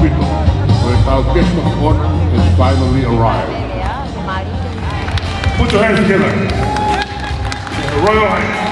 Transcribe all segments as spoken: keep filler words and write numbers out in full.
Pito, where our guest of honor has finally arrived. Put your hands together. Royal Highness.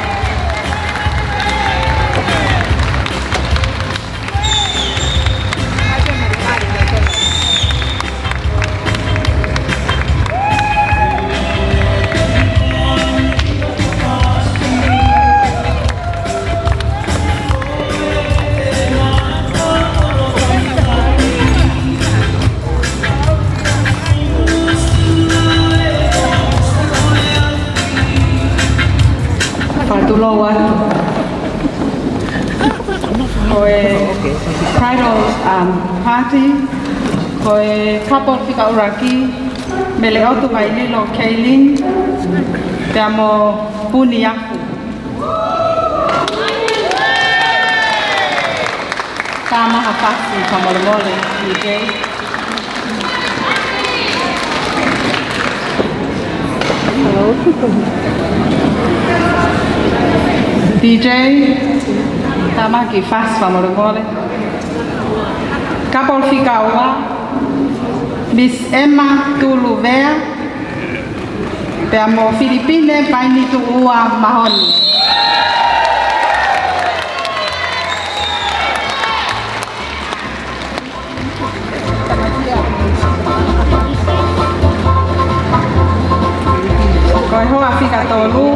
Fakatulou atu. Ko e bridal, um, party, ko e couple fika ʻuluaki, Meleʻotu Vaililo Kaylin, pea mo Puni Afu. Tama ha fasi fakamolemole, D J. D J, tama ki fasi fakamolemole. Couple fika ua, Miss Emma Tuluvea, pea mo Filipine Painituʻua Mahoni. Ko e hoa fika tolu,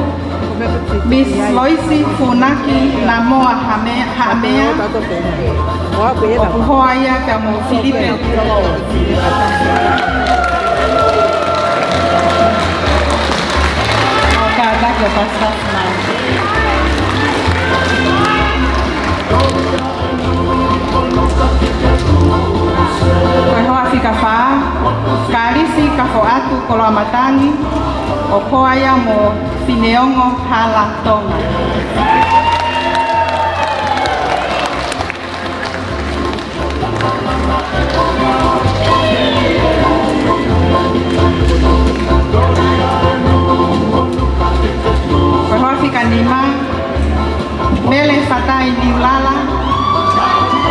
Miss Loisi Funaki Namoa Hame-, Haʻamea. ʻOku hoa ia pea mo Filipe. ʻO kātaki ʻo pasipasi mai. Ko e hoa fika fā, Kalisi Kafoatu Koloamatangi, ʻoku hoa ia mo Fineongo Hala Tonga. Ko e hoa fika nima, Mele Fatai Niulala,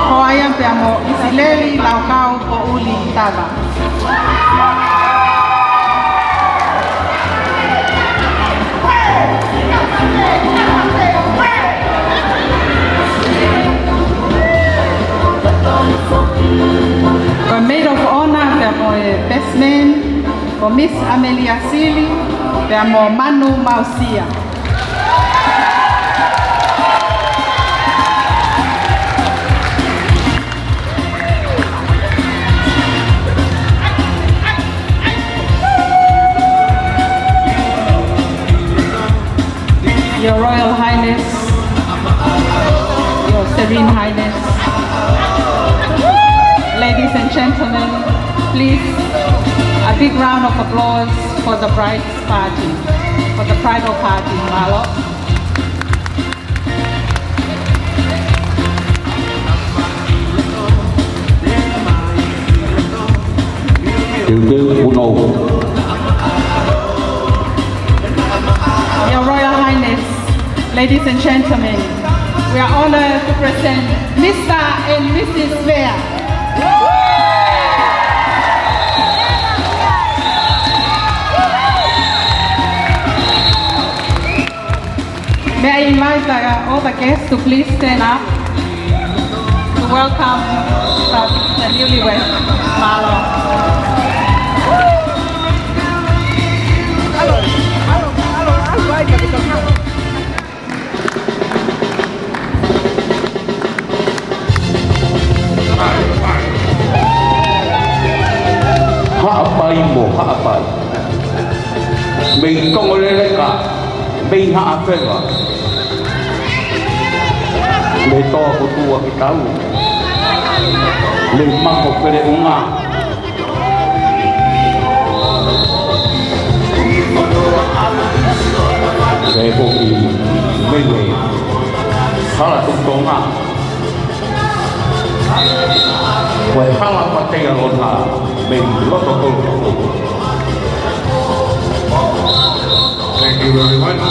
hoa ia pea mo ʻIsileli Laukau Poʻuli Tava. Ko e maid of honor pea mo e best man, ko Miss Amelia Sili, pea mo Manu Mausia. Your Royal Highness, Your Serene Highness, ladies and gentlemen, please, a big round of applause for the bride party, for the bridal party, mālō. Teuteu, punou. Your Royal Highness, ladies and gentlemen, we are honored to present Mister and Missus Vea. May I invite the, all the guests to please stand up to welcome the, the newlyweds. Mālō. Haʻapai mo Haʻapai. Mei Tongoleleka, mei Haʻafeva. Mei Toa Kotua ki Tau. Mei Mako Peleʻunga. Pea foki mei he hala Tuʻi Tonga. Ko e hala Pateia Lona mei loto Tolu Tolu. Thank you very much.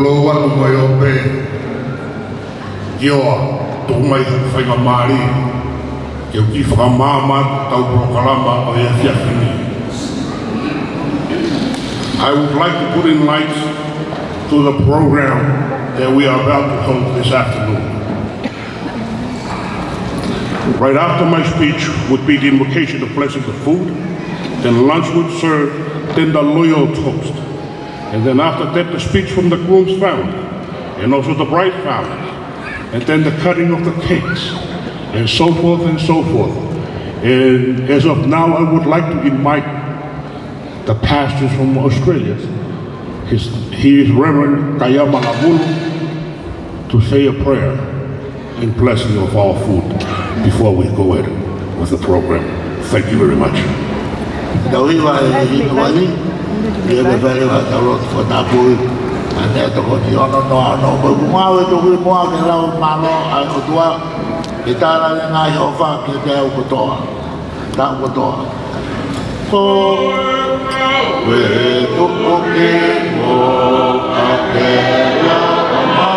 Lou atu mai ʻo pē, ʻio, tuku mai hoʻo faingamālie ke u kiʻi fakamaama atu ʻetau polokalama ʻo e efiafi ni. I would like to put in light to the program that we are about to hold this afternoon. Right after my speech would be the invocation of blessing the food, then lunch would serve, then the royal toast. And then after that, the speech from the groom's family, and also the bride family, and then the cutting of the cakes, and so forth and so forth. And as of now, I would like to invite the pastors from Australia, his, he is Reverend Kayama Lamulu, to say a prayer in blessing of our food before we go ahead with the program. Thank you very much. Tau hiva e himi wani, ia me fale wa tau lotu fakatapui, ane toko ni ono noa ono, mo kumau e toki mua ke lau mālō ʻa e ʻOtua, ke tala le ngaahi ʻofa kiate au kotoa. Tau kotoa. Ko e tuku ki mo a te la ma.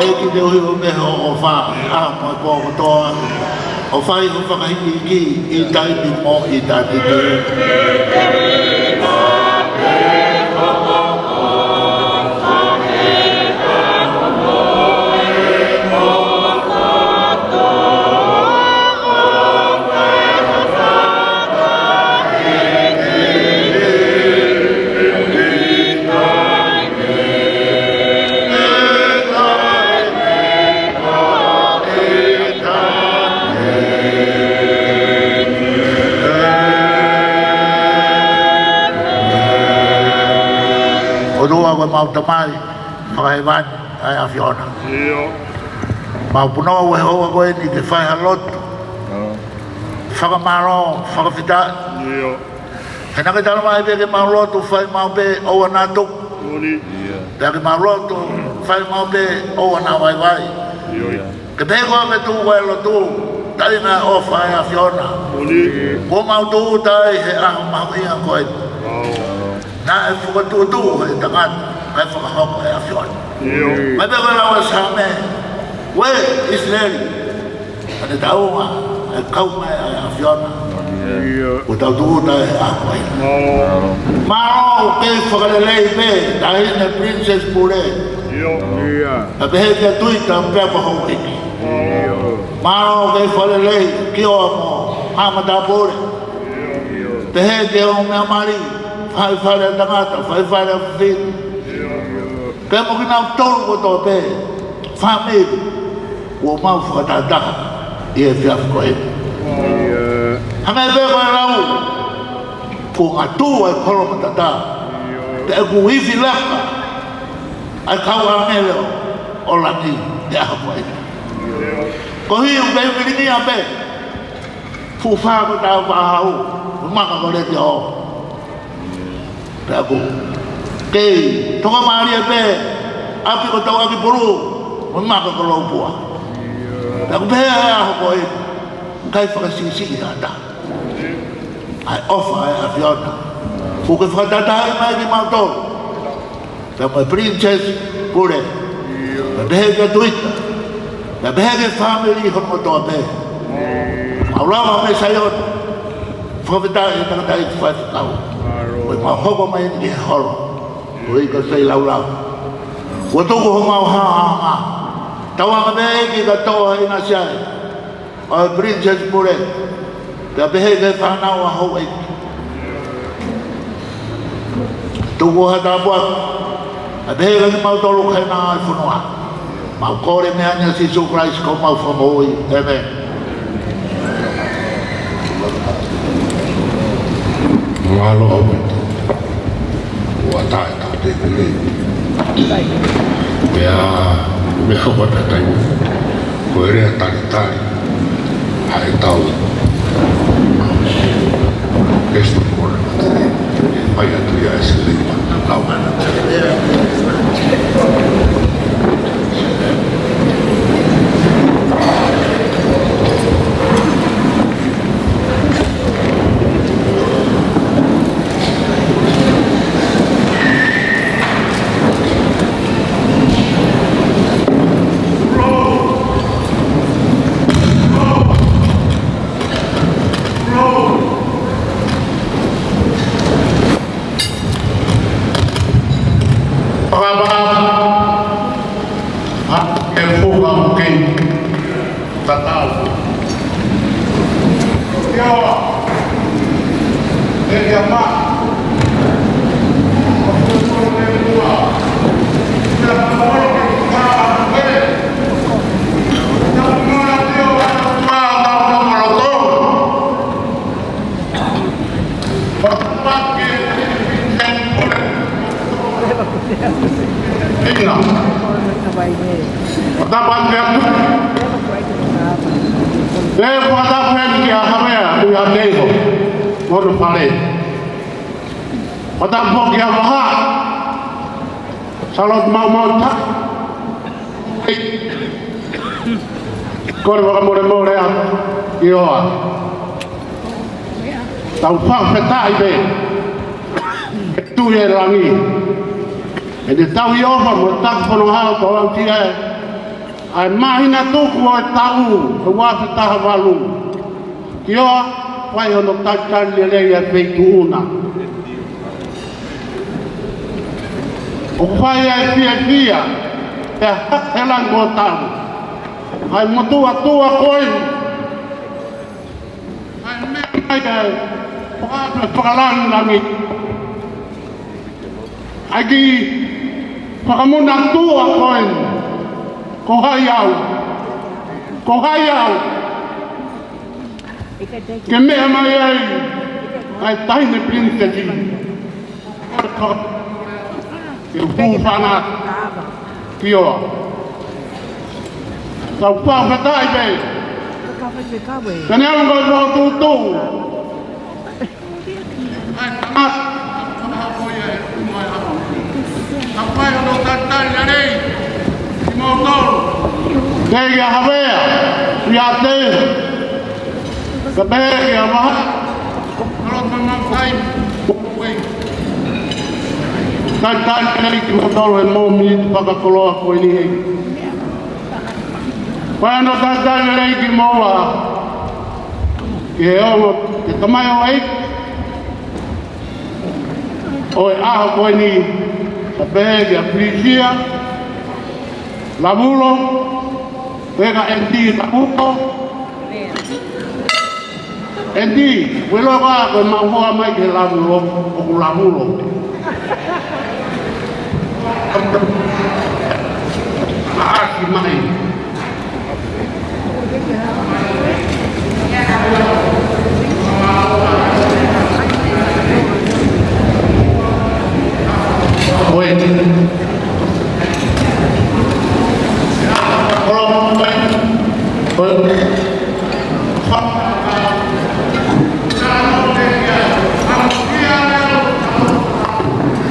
ʻEiki te u hiva mei hoʻo ʻofa, ʻa mo e pō kotoa, ʻo fai hoʻo fakahikihikiʻi taimi mo ʻitāniti. ʻOtua ko homau Tamai fakahēvani, ʻa e ʻAfiona. ʻIo. Mau punou he houa ko eni ke fai ha lotu. ʻIo. Fakamālō, fakafetaʻi. ʻIo. He naʻa ke tala mai pē ke mau lotu fai maʻu pē ʻoua naʻa tuku. Moʻoni. Pea ke mau lotu fai maʻu pē ʻoua naʻa vaivai. ʻIo. Ke pehē ko e tuʻu ko e lotu, taʻinga e ʻofa ʻa e ʻAfiona. Moʻoni. Kuo mau tūʻuta ai he ʻaho mahuʻinga ko eni. ʻIo. Naʻe fokotuʻutuʻu ʻe he tangata, kae fakahoko ʻe he ʻAfiona. ʻIo. Mai pē ko e lau ʻa e Saame, ʻUē ʻIsileli, ʻa e taunga, ʻa e kau mai ʻa e ʻAfiona. ʻIo. Kuo tau tūʻuta ai he ʻaho ko eni. ʻIo. Mālō ʻoku kei fakalelei pē, Taʻahine Princess Pule. ʻIo. ʻIo. Pea pehē kia Tuita pea mo houʻeiki. ʻIo. Mālō ʻoku kei fakalelei, Kioa mo Haʻa Matāpule. ʻIo. Pehē ki he ongo meʻa mali, faifale ʻa tangata, faifale ʻa fafine. ʻIo. Pea mo kinautolu kotoa pē, fāmili, kuo mau fakatahataha ʻi he efiafi ko eni. ʻIo. Hangē pē ko e lau, kuo ngatu ʻa e kolo matatā, pea kuo ifi laka ʻa e kau ʻāngelo ʻo langi he ʻaho ko eni. Ko e hū pē, vilingia pē, fuʻu fā ko Tāufaʻāhau, maka ko Letiō. Pea ʻoku kei tokamālie pē ʻapi ko Tauʻakipulu, mo e maka ko Loupua. Pea ʻoku pehē ʻa e ʻaho ko eni, ʻikai fakasiʻisiʻi ha taha. ʻA e ʻofa ʻa e ʻAfiona. Kuo ke fakatahatahaʻi mai kimautolu. Pea mo e Princess Pule. Pea pehē kia Tuita. Pea pehē ki he fāmili hono kotoa pē. Mau lava mei Saione. Fakafetaʻi he tangataʻeiki faifekau. Ko e mau hoko mai eni ki he holo. Ko e ʻikai sai laulau. Kuo tuku homau haʻahaʻa. Tauange pē ʻEiki kae toʻo ʻa e ʻinasi ai ʻo e Princess Pule. Pea pehē ki he fānau ʻa houʻeiki. Tuku ha tāpuaki. Pea pehē kiate kimautolu kāinga ʻo e fonua. Mau kole meʻa ni ʻia Sīsū Kalaisi ko homau Fakamoʻui. ʻĒmeni. Mālō ʻaupito. Ua tae tau te pele. Pea, meʻa ko e tatai. Ko e lea talitali ʻa e tau. Best of all. Fai atu ia e siliva, lau mana. Fakapapa. Ha, ke fuka o kei. Tatau. Ia. E ia ma. Ina. Ua tapa atu. E, ua tapa atu kia Havea, ʻUiateiho. Mono fale. Ua tapa kia Vaha. Salot mau mau ta. Kole fakamolemole atu. Ioa. Tau fakafetaʻi pē. Tuʻi ʻi langi. ʻE te tau ʻi ʻofa mo taku pono hao tau au tia e. ʻA e māhina tuku ʻo e taʻu, ʻe ua afe taha valu. Ki ʻoa, fai hono talitali lelei ʻa e feituʻu na. ʻOku fai ʻa e fiefia, ʻe hake langi ʻo taʻu. ʻA e motuʻa tuʻa ko eni. ʻA e meʻa mai ʻa e faka-, fakalangilangi. ʻA e kiʻi fakamuna tuʻa ko eni. Ko hai au. Ko hai au. Ke meʻa mai ai. ʻA e taʻahine pilinisesi. Ke u hūfanga. Ki ʻoa. Tau fakafetaʻi pē. Ka ne au ngā mau tūtū. Tau fai hono talitali lelei. Ki mau tolu. Tei kia Havea. Ia te. Ka pehē kia Vaha. Alo mamau kai. Talitali lelei ki mau tolu he mau miniti fakakoloa ko eni. Fai hono talitali lelei ki mau ʻa. Ke ongo, ke tamai o ai. ʻO e ʻaho ko eni, ka pehē kia Prisia, Lavulo, pehē kia Andy Lavulo. Andy, ʻoua ʻe ʻilo ko e maʻu hoa mai ke Lavulo, ʻoku Lavulo. ʻAsi mai.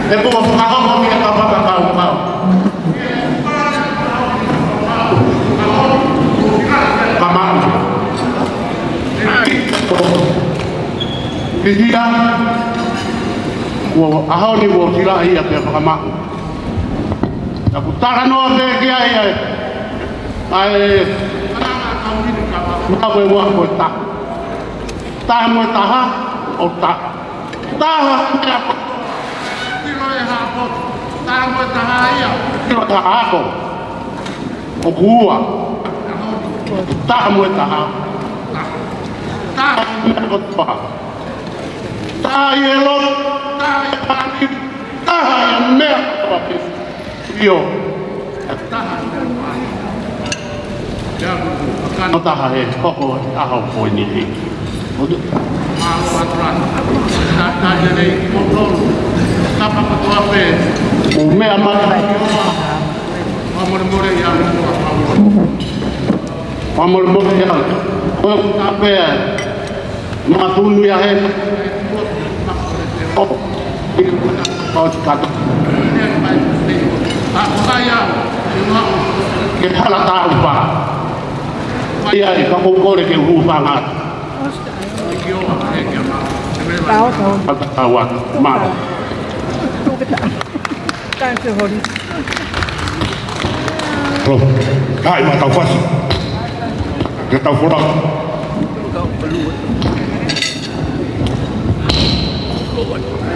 He kuo fakahoko ki he kapa kakau kau. Kamaʻu. Pihia. Kuo ʻaho ni kuo sila ia pea fakamaʻu. Naʻa ku talanoa pē ki ai ai. ʻA e. Naʻa ko e ua ko e taha. Taha mo e taha, ʻo taha. Taha, ʻilo e hako. Taha mo e taha ia. ʻIlo e hako. ʻOku ua. Taha mo e taha. Taha mo e taha. Taha ʻi he lotu. Taha ʻi he pātili. Taha ʻi he meʻa kotoa pē. ʻIo. Taha. Taha he koko ʻaho ko eni. Mālō atu ā. Taha ʻi he nei moutolu. Tapa kotoa pē. Mou meʻa mai. Fakamolemole ia. Fakamolemole ia. Ko e tape. Makatunu ia he. ʻO. Ke hala tāupa. Ia, ka ʻoku ou kole ke u hūfanga atu. Tau, tau. Tau atu. Mālō. Thank you, Hori. Hello. Hai, ma tau fasi. Ke tau fola.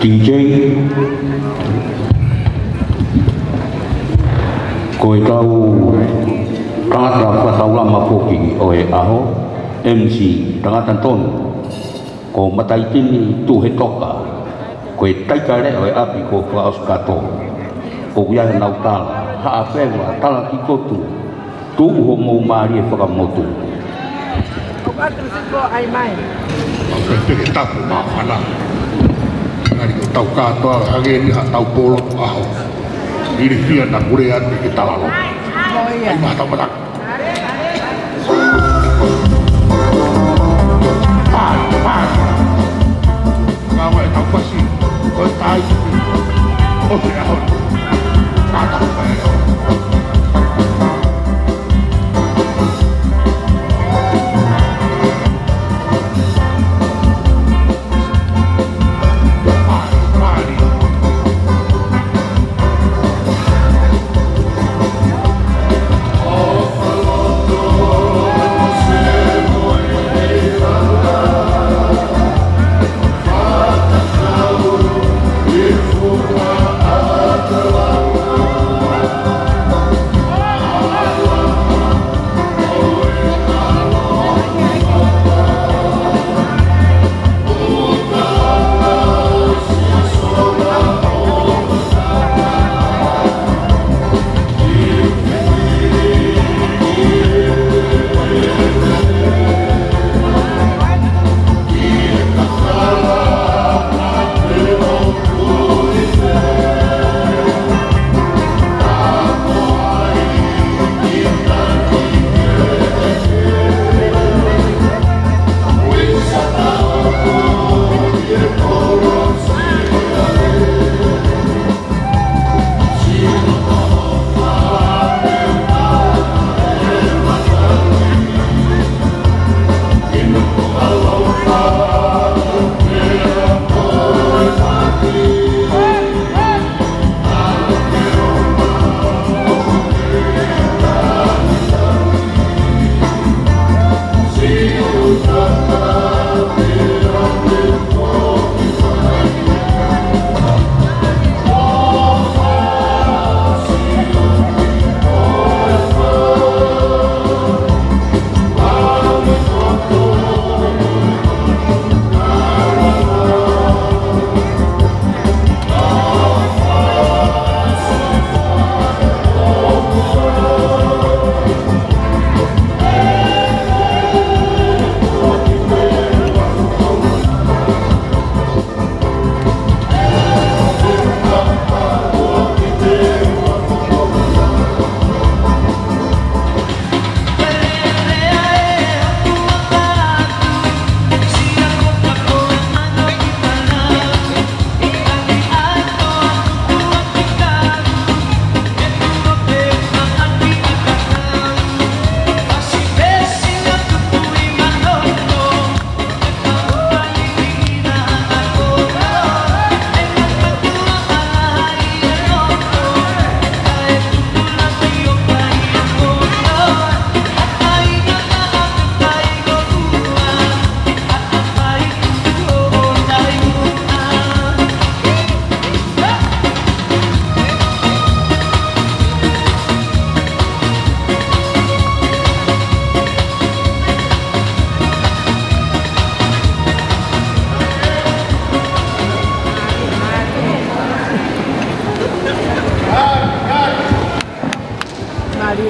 D J, ko e kau tangata fakataulama foki ʻo e ʻaho, M C, tangata tonu, ko Mataitini Tuhetoka, ko e taika leʻo ʻo e ʻapi ko Fakaʻosikato. ʻOku ʻi ai ʻenau tala, Haʻa Feva, Talakikotu, tuʻu hoʻomou mālie fakamotu. ʻOku ʻatu sipo ai mai. Pehē pē ke tapu māfana. Ngaahi ko tau kātoa hangē ni ha tau polo ʻaho. Ilifia na pule atu ke talalo. ʻO ia. ʻAi mā tau mata. Pā, pā. Ngā wai tau pasi. Ko e tai. ʻO te aho. Kātau pē.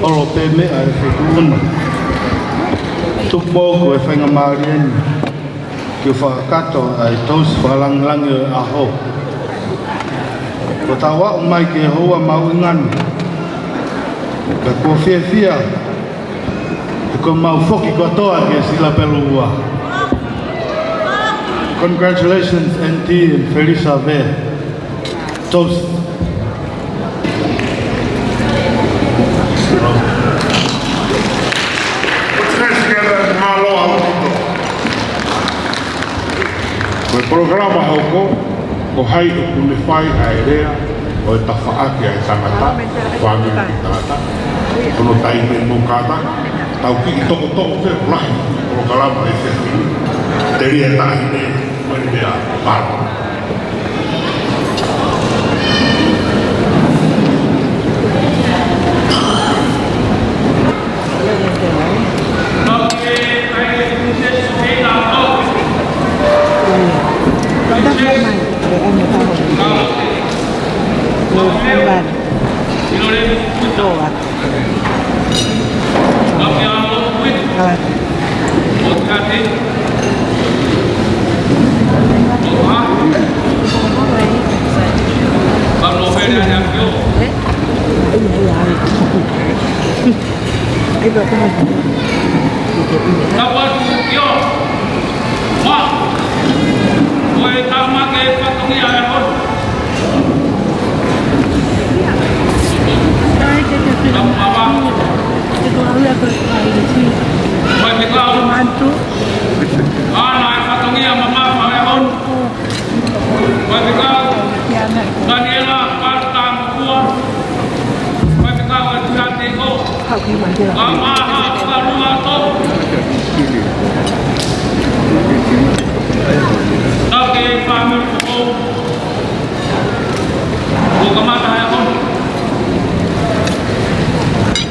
Holo pē meʻa ʻe he feituʻu na. Tuku muʻa ko e faingamālie ni ke fakakakato ʻa e tausi fakalāngilangi ʻo e ʻaho. Kuo tau aʻu mai ki he houa mahuʻinga ni. Ka kuo fiefia, he kuo mau foki kotoa ki he Silapelu Ua. Congratulations, N T and Felisa Vea. Toast. Mālō ʻaupito. Ko e polokalama hoko, ko hai ʻoku ne fai ʻa e lea ʻo e tafaʻaki ʻa e tangata, fāmili ʻa e tangata. Ko hono taimi mo kātaki, tau kiʻi tokotoʻo pē ʻoku lahi polokalama ʻa e efiafi ni. Telia e taʻahine, ko e meʻa, mālō. Faifekau. Ana e fatongia mamafa e ono. Faifekau. Taniela Pata Mukua. Faifekau e Tuiate Iko. Kamaha Kalua Tō. Tau ke fāmili foʻou. Kuo kamata e ono.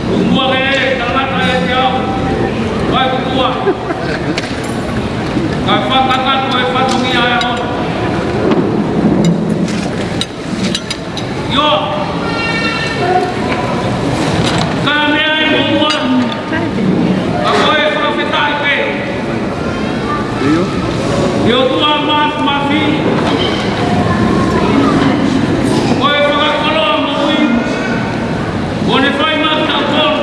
Kuo muʻa ke kamata e teau. Vai kukua. Ka fakakakato e fatongia e ono. ʻIo. Ka meʻa e moʻua. Ka ko e fakafetaʻi pē. ʻIo. ʻIo tua mafimafi. Ko e fakakoloa moʻui. Kuo ne fai maʻatautolu.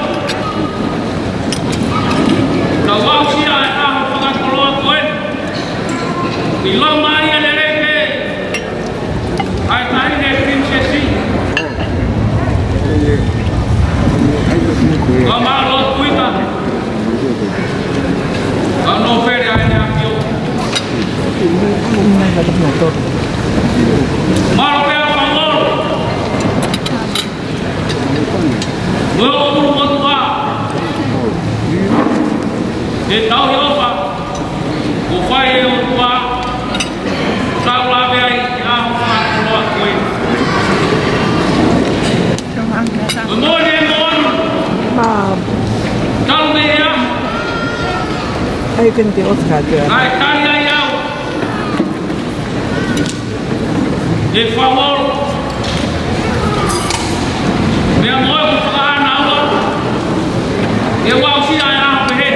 Tau aʻusia e ʻaho fakakoloa ko ē. ʻIlonga ia lelei pē. ʻA e taʻahine Pilinisesi. Ka mālō Tuita. Ka nōpele ʻa e ʻAfio. Mālō pē ʻa Fangolo. Mo e ʻOtua Motuʻa. Ke tau ʻi ʻofa. Kuo fai e ʻOtua. Tau lave ai ki he ʻaho fakakoloa ko ē. Ko e moʻoni e moʻoni. Mom. Tau mei hea. How you gonna do Oscar there? Naʻe tali ai au. ʻE Fangolo. Meʻa mo e fakaʻānaua. ʻE ua usia e ʻaho pehē.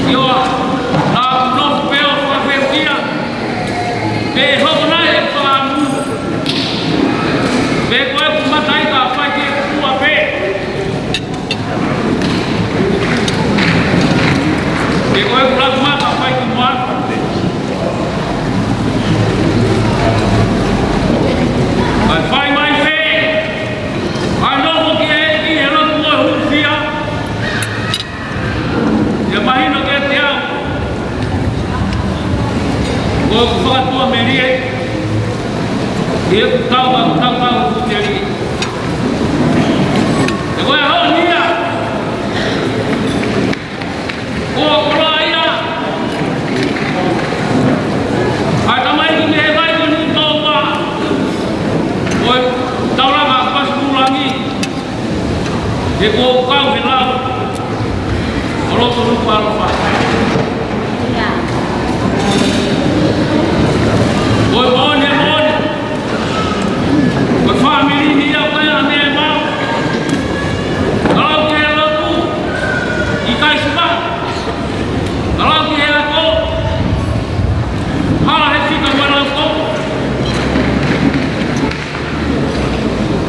ʻIo, naʻa ku nofo pē ʻo fakafehuʻia. Pe hoko nai e fakaʻamu. Pe ko ʻeku mataʻi ka fai ke kua pē. Pe ko ʻeku laumata fai ki muʻa. Kae fai mai pē. Kae nofo ki he, ki he lotu ʻo e hūfia. ʻIa mahino kiate au. Ko ʻeku fakatuʻamelie. ʻIa ʻeku tau, ʻeku tau, tau, ʻeku telie. He ko e ʻaho ni ia. Ko e koloa ia. ʻA e tamaiki mei he vai ko eni tō ma. Ko e taulanga pasi kulangi. He kuo kau he lau ʻo loto Nukuʻalofa. Ko e moʻoni, moʻoni. Ko e fāmili ni ia ko e ʻa meʻa mau. Ka lau ki he lotu ʻi Kaisima. Ka lau ki he ako. Hala he fika mo e lau ko.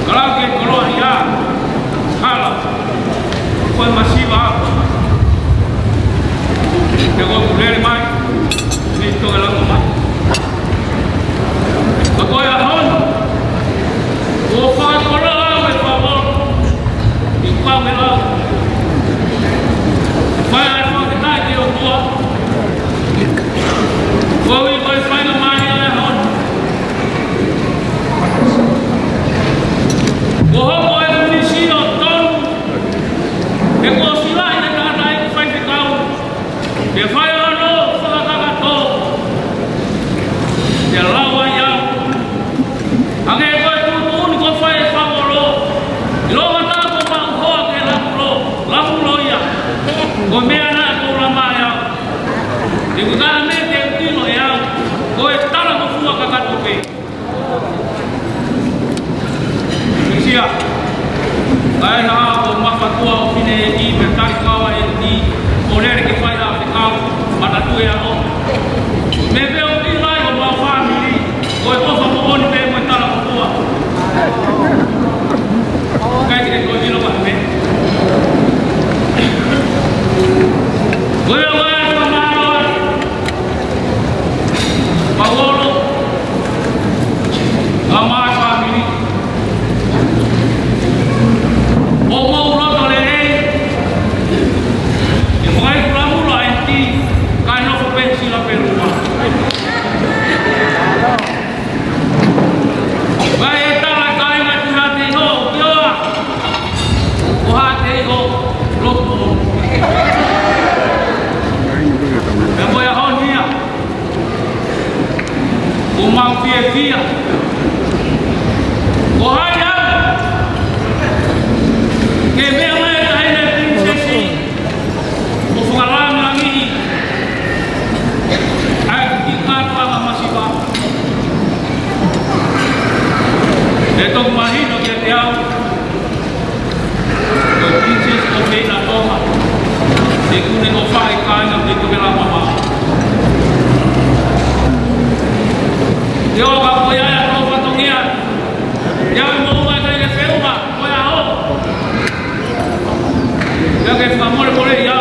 Ka lau ki he koloa ia, hala, ko e masiva, ke ko kulele mai, ni toke lau mai. Hangē ko e tuʻutuʻuni kuo fai ʻe Fangolo, ʻilonga tā kuo maʻu hoa ke lapulo, lapulo ia. Ko e meʻa naʻa ku lama ai au. He ko e taha e meʻa te u ʻilo ʻe au, ko e talangofua kakato pē. Sia. Kae hā ko Mafatua ʻo Fineʻeiki pea tali kava e ti, ʻo lele ke fai ha fekau, manatuʻi ʻa hoʻo. Meʻa pē ʻoku ʻilo ai homau fāmili, ko e ʻofa moʻoni pē mo e talangofua. Kae ke toe ʻilo mai pē. Ko e ʻofa e fakamālō ai. Paolo, kae ʻumaʻā e fāmili. ʻOku mou loto lelei. ʻE fai e kula mula e ti, kae nofo pē Sila pē lua. Vai e tala kāinga ki Haʻateiho, ki ʻoa. Ko Haʻateiho, lotu mo. Pea ko ia honi ia. ʻOku mau fiefia. Ko hai au? Ke meʻa mai e taʻahine pilinisesi. ʻO fakalāngilangiʻi ʻa e kiʻi kātoanga masiva. ʻE toki mahino kiate au, ko e Princess ʻo Feina Tonga, ʻoku ne ʻofa ʻi he kāinga ʻi Tokelau Mamaʻo. Te oka ko ia ʻa e tau fatongia, ia mo ua kai le feuma, ko ia ho. Pea ke fakamolemole ia.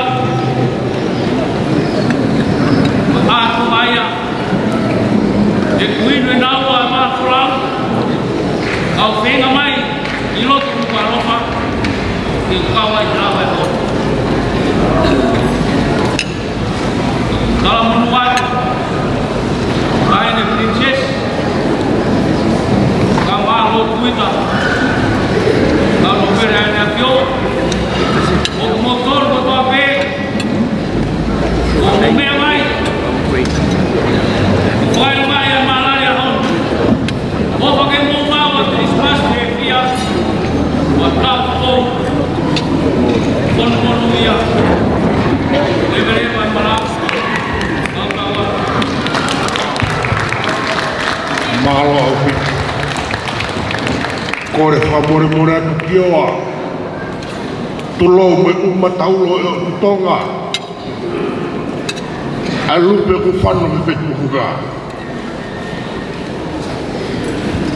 ʻA ko ia. ʻE kuinu e nau a ma folau. Kau feinga mai, ʻi loto mo ka alofa. Ke kau ai lau e ho. Talamonū atu. Kae ʻumaʻā e Princess. Kae ʻumaʻā Lord Kuita. Kae ʻumaʻā e Pere ʻa e Neafio. ʻOku mou tonu kotoa pē. ʻOku mou meʻa mai. Fai mai ʻa e mālali ʻa hono. ʻOfa ke mou maʻu ʻa Christmas e fia. ʻO tau ko. Kono kono ia. Leveleva e mala. Mālō ʻaupito. Kole fakamolemole atu ki ʻoa. Tulou mo e ʻumataulo ʻo e ʻOtu Tonga. ʻA e lupe ʻoku fano he fetuʻutuʻa.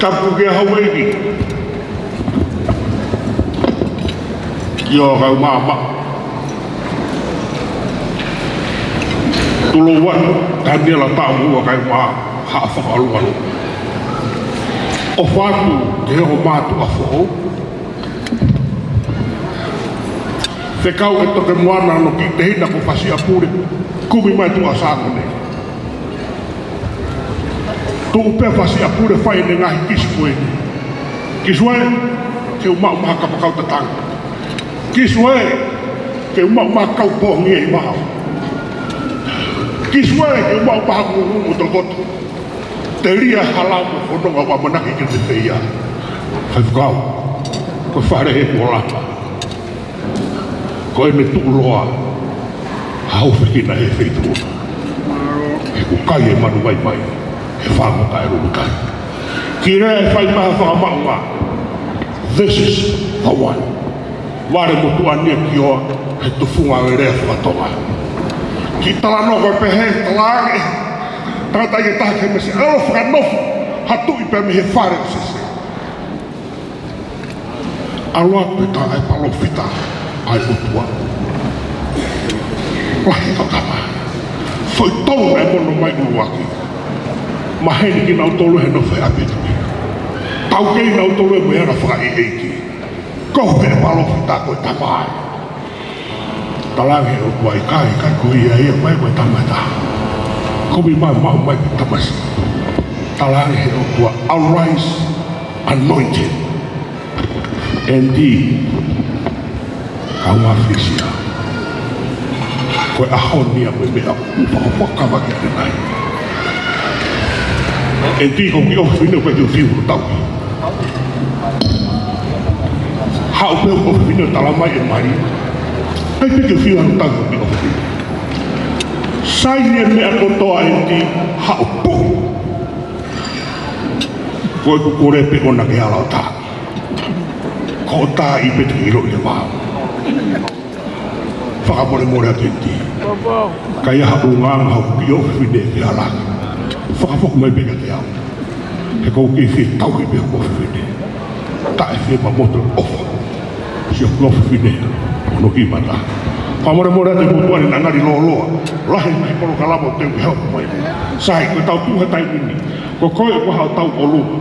Tapu kia Haueiki. Ki ʻoa kau māmā. Tulou atu, Taniela Taʻamua kae ʻumaʻā Haʻa Fakaʻaluʻalu. ʻOfa atu ki he ongo mātuʻa foʻou. Fekau ʻe Toke Moana hono kiʻi tehina ko Fasiʻapule, kumi mai Tuʻasāngane. Tuʻu pē Fasiʻapule fai ʻene ngaahi kisi ko eni. Kisi ē, ke u maʻu maha kapakau tatanga. Kisi ē, ke u maʻu maha kau pongi ʻi maha. Kisi ē, ke u maʻu maha ngungu mo tokoto. Telia hala mo fononga ʻo ʻamanaki ke te feia. Faifekau, ko e fale he kuo laka. Ko ʻene tuʻuloa, hau fekina he feituʻu. He ʻoku kai e manu vaivai, he fāngota e lulutai. Ki lea e fai maha fakamaʻunga. This is the one. Vale mo tuʻa nia ki ʻoa, he tufunga e lea fakatonga. Kiʻi talanoa ko e pehē, talaange, tangata ia taha ke mese, ʻalu fakanofo, ha tuʻi pē mei he fale ʻo Sese. ʻAlu atu e taha e palōfita ʻa e ʻOtua. Lahi e kama. Foʻi tolu e mono mai ʻuluaki. Maheni kinautolu he nofo he ʻapi tuʻi. Taukei kinautolu e mo e anga fakaʻeiʻeiki. Ko e palōfita ko e tama ē. Talaange he ʻOtua ʻikai, ʻikai ko ia ia mai ko e tama ʻe taha. Kumi mai maʻu mai ko e tamasiʻi. Talaange he ʻOtua, arise, anointed. Andy, kau mafisia. Ko e ʻaho ni ʻa ko e meʻa ʻoku fakafakavaki ʻanenai. Andy, ko ki ʻofi ne ko e fiu tau. Haʻu pē hoku ʻofefine ʻo tala mai e mali. ʻAi pē ke fiu ʻa e tau ki ʻofefine. Saini e meʻa kotoa ʻEti, haʻu pē. Ko ʻeku kole pē ʻoʻona ke ala ʻo tā. Ko ʻeta ʻi pē te ke ʻilo ʻi he vao. Fakamolemole atu ʻEti. Ka ʻi ai ha ʻulungaanga hoku kiʻi ʻofefine ke ala. Fakafoki mai pē kiate au. He ʻoku ou kei fie tauhi pē hoku ʻofefine. Taʻe fie mamoto ʻofa. Siʻoku ʻofefine. Hono kiʻi mata. Fakamolemole atu e motuʻa ni naʻa ngali lōloa. Lahi mai polokalama ʻoku teu ke hoko mai. Sai, ko ʻetau tuʻu he taimi ni. Ko koe ʻoku haʻu ʻo tau ʻolunga.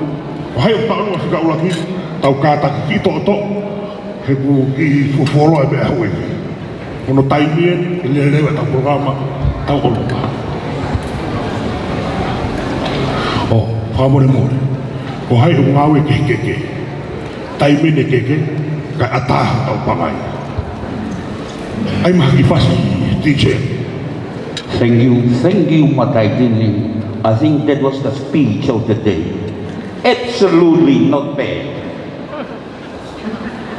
Ko hai ʻoku tau ʻolunga fika ʻuluaki. Tau kātaki kiʻi toʻotoʻo. He ʻoku kiʻi fuoloa e meʻa ʻoku ʻi ai. Ko hono taimi eni, ke lelei ʻetau polokalama, tau ʻolunga. ʻO, fakamolemole. Ko hai ʻoku ngāue ke keke. Taimi eni keke, kae ʻatā hotau pangai. ʻAi mai ha kiʻi fasi, D J. Thank you, thank you, Mataʻikini. I think that was the speech of the day. Absolutely not bad.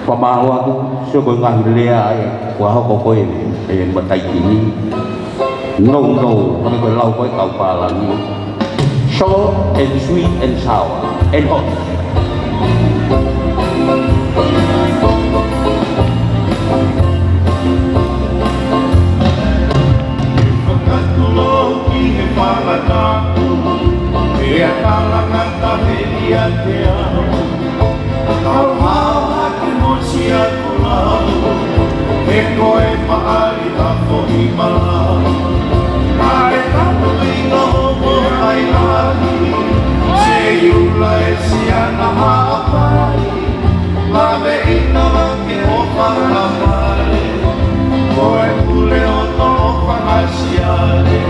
Fakamālō atu, sio ko e ngaahi lea ʻa e, ʻoku hoko ko ē, ʻe Mataʻikini. No, no, hangē ko e lau ko ē kau pālangi. Short and sweet and sour and hot. Fakatulou ki he fanga tapu, ʻe talangata he ʻiate au. Kau hao hake mo siʻaku lau, he ko e maʻali ʻa Foʻi Malau. Naʻe tanu ʻi ka homo ai lahi, se iula e siana haʻapai. Lave ʻi ka vake ʻo Fakapale, ko e pule ʻo Tolo Fangasiale.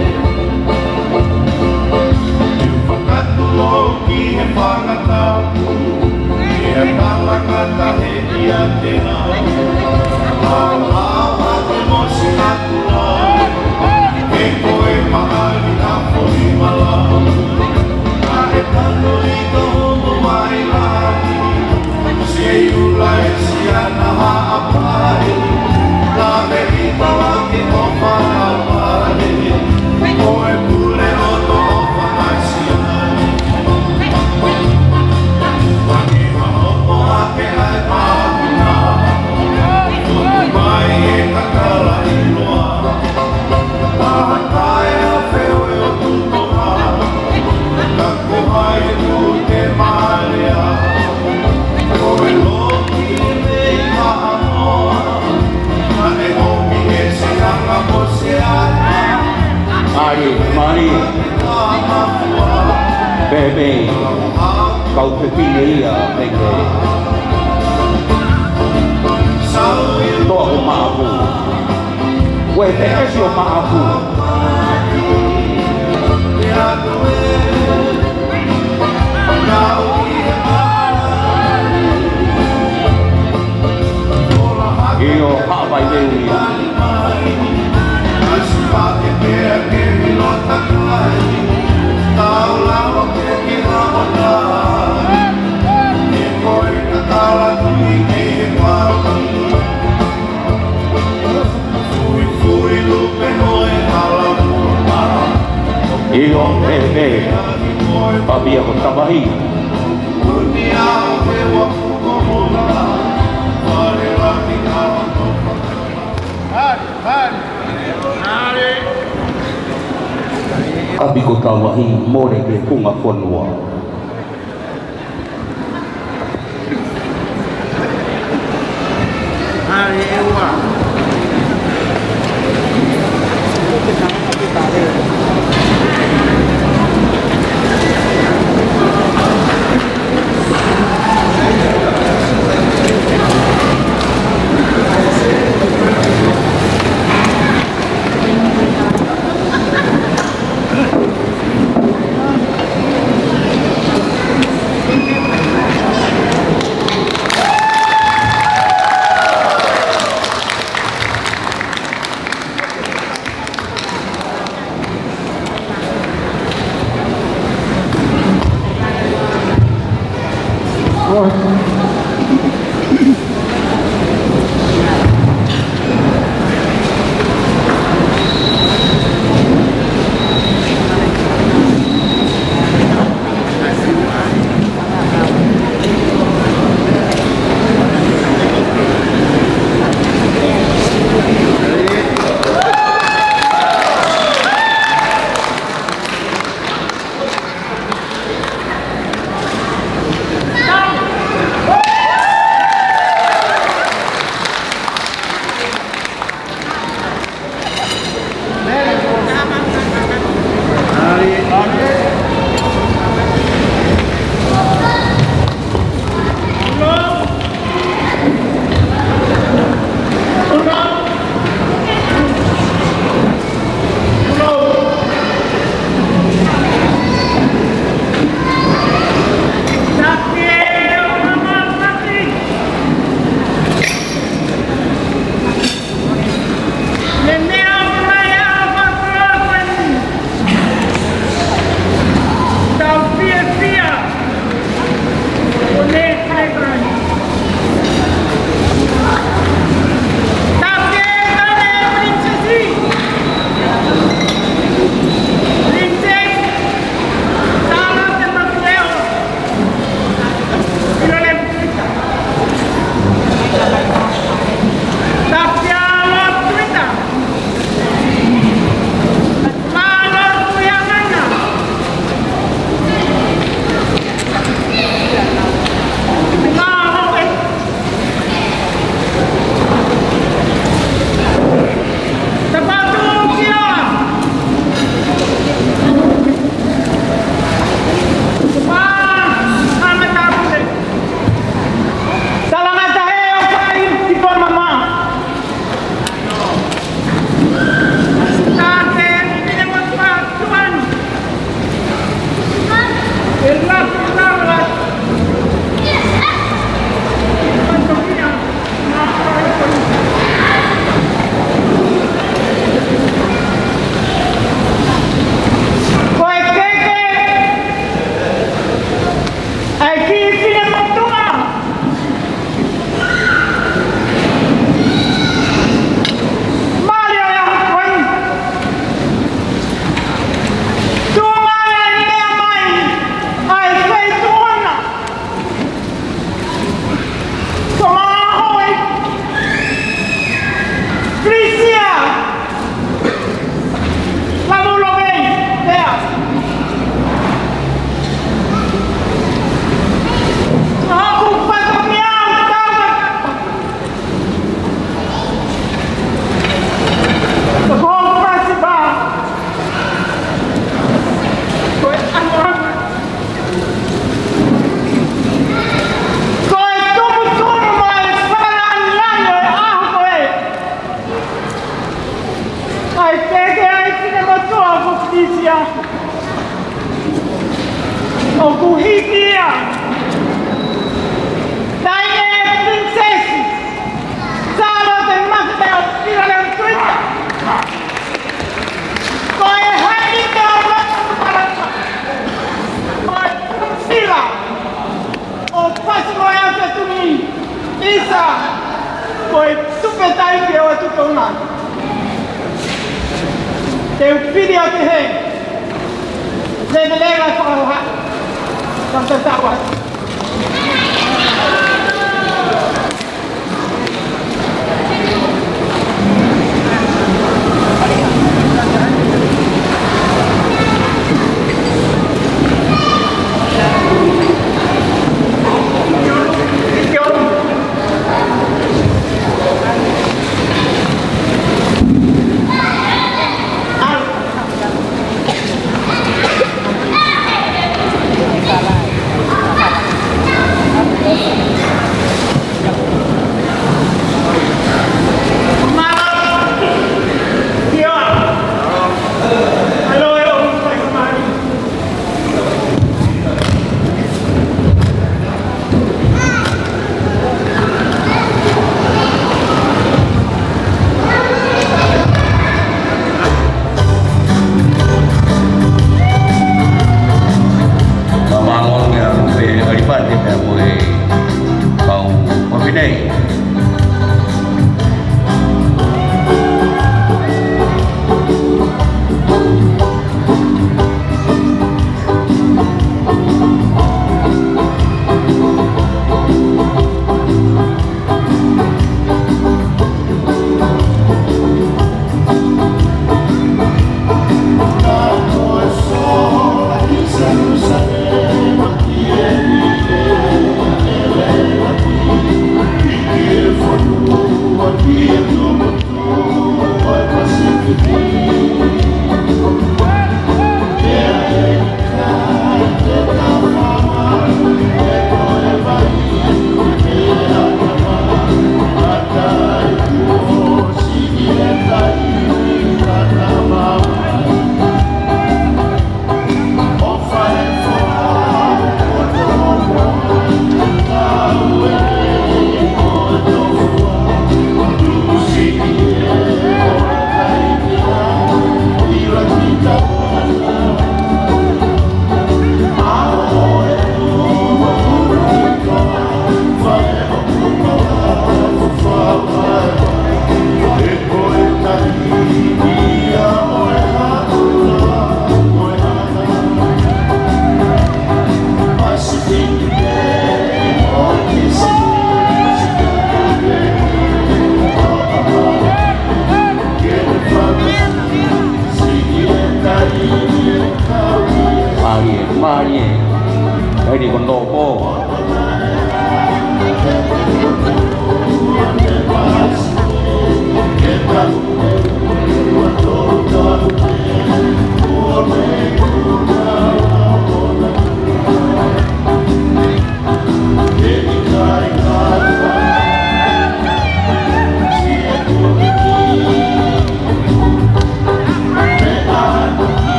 Fakatulou ki he fanga tapu, ʻe talangata he ʻiate au. Hao hao hake mo siʻaku lau, he ko e maʻali ʻa Foʻi Malau. Naʻe tanu ʻi ka homo ai lahi, se iula e siana haʻapai. Lave ʻi ka vake ʻo Fakapale, ko e pule ʻo Tolo Fangasiale. Fakahopo hake ai pāpuna, tuku mai e kakala ʻiloa. Taha kae a feo e o tutonga, ka ko hai ʻoku te mālea. Ko e loki e mei Haʻamoa, naʻe omi e se anga mo se anga. Mālie, mālie. Pehē pē, kau fefine ia, mei ke. Toa ko Maʻafu. Ko e peʻesi ʻo Maʻafu. ʻIo, Haʻapai Leu ia. ʻIo, he, he. Papia ko Tamahi. ʻApi ko Tamahi, mole ke kunga fonua. ʻAi pē ke ʻai finemotuʻa ʻoku Fisia. ʻOku hiki ia. Taʻahine Pilinisesi Sālote Mafeao Pilaleutuita. Ko e Haʻi te o Loto Tukalata. Ko e Sila ʻo Pasimoea Fetuʻi, ʻisa, ko e tupe taipe ʻo e tupe ʻuhinga. Te u pili ʻo pehē, leveleva e fakahoha, ka ta tawa.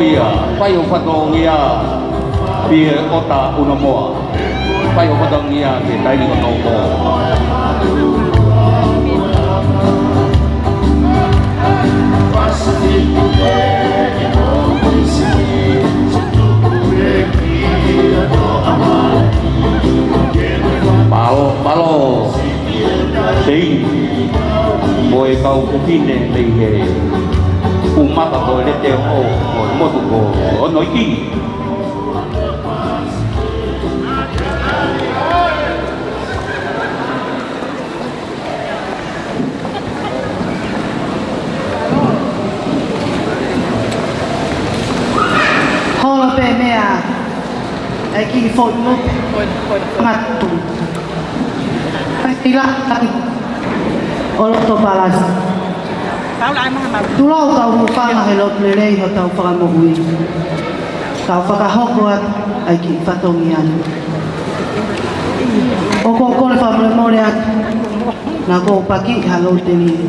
Ia, fai hoʻo fatongia, pie ota uno moa. Fai hoʻo fatongia ke taini ko toko. Mālō, mālō. Seini, mo e kau fefine mei he ʻū maka ko e Lete ʻo, ko e motu ko Onoiki. Holo pē meʻa, ʻai ki foʻi lupe, ngatu. Pehē ʻi langi ʻo loto palasi. Tulau kau hūfanga he lotu lelei hotau Fakamoʻui. Kau fakahoko atu ʻa e kiʻi fatongia ni. ʻOku ou kole fakamolemole atu, naʻa ku pakiʻi ha lou teli,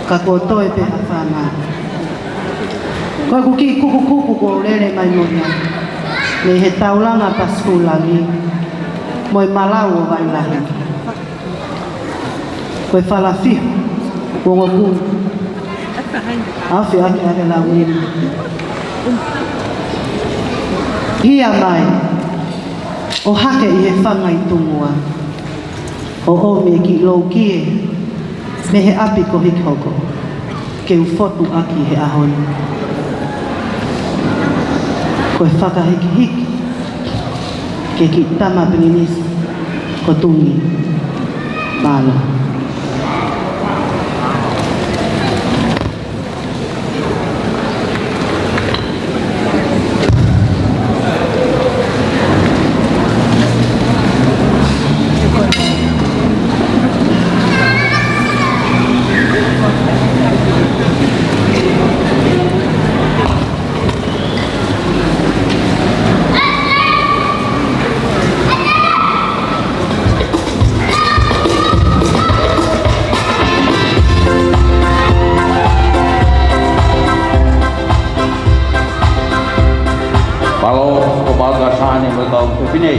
ka kuo toe pē ha fanga. Ko ʻeku kiʻi kukukuku kuo lele mai mo ia, mei he taulanga Pasikulangi, mo e malau ʻo Vailahi. Ko e falafihu, ko ngoku. Afe ake ake lau nima. Hia mai, ʻo hake ʻi he fanga ʻi Tungua. ʻO ʻomi e kiʻi loukie, mei he ʻapi ko Hikihoko. Ke u fotu ʻaki he ʻaho ni. Ko e fakahikihiki, ke kiʻi tama pilinisi ko Tungi. Mālō. Mālō, ko Maga Sane mo e kau fefine.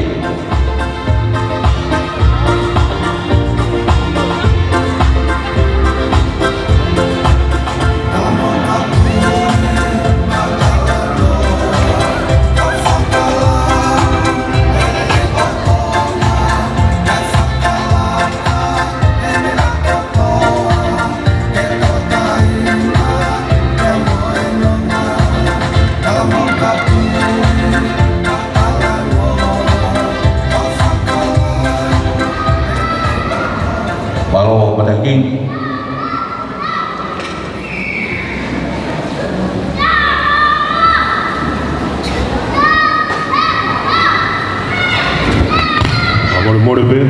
Mālō, Pataki. Fakamolemole pē,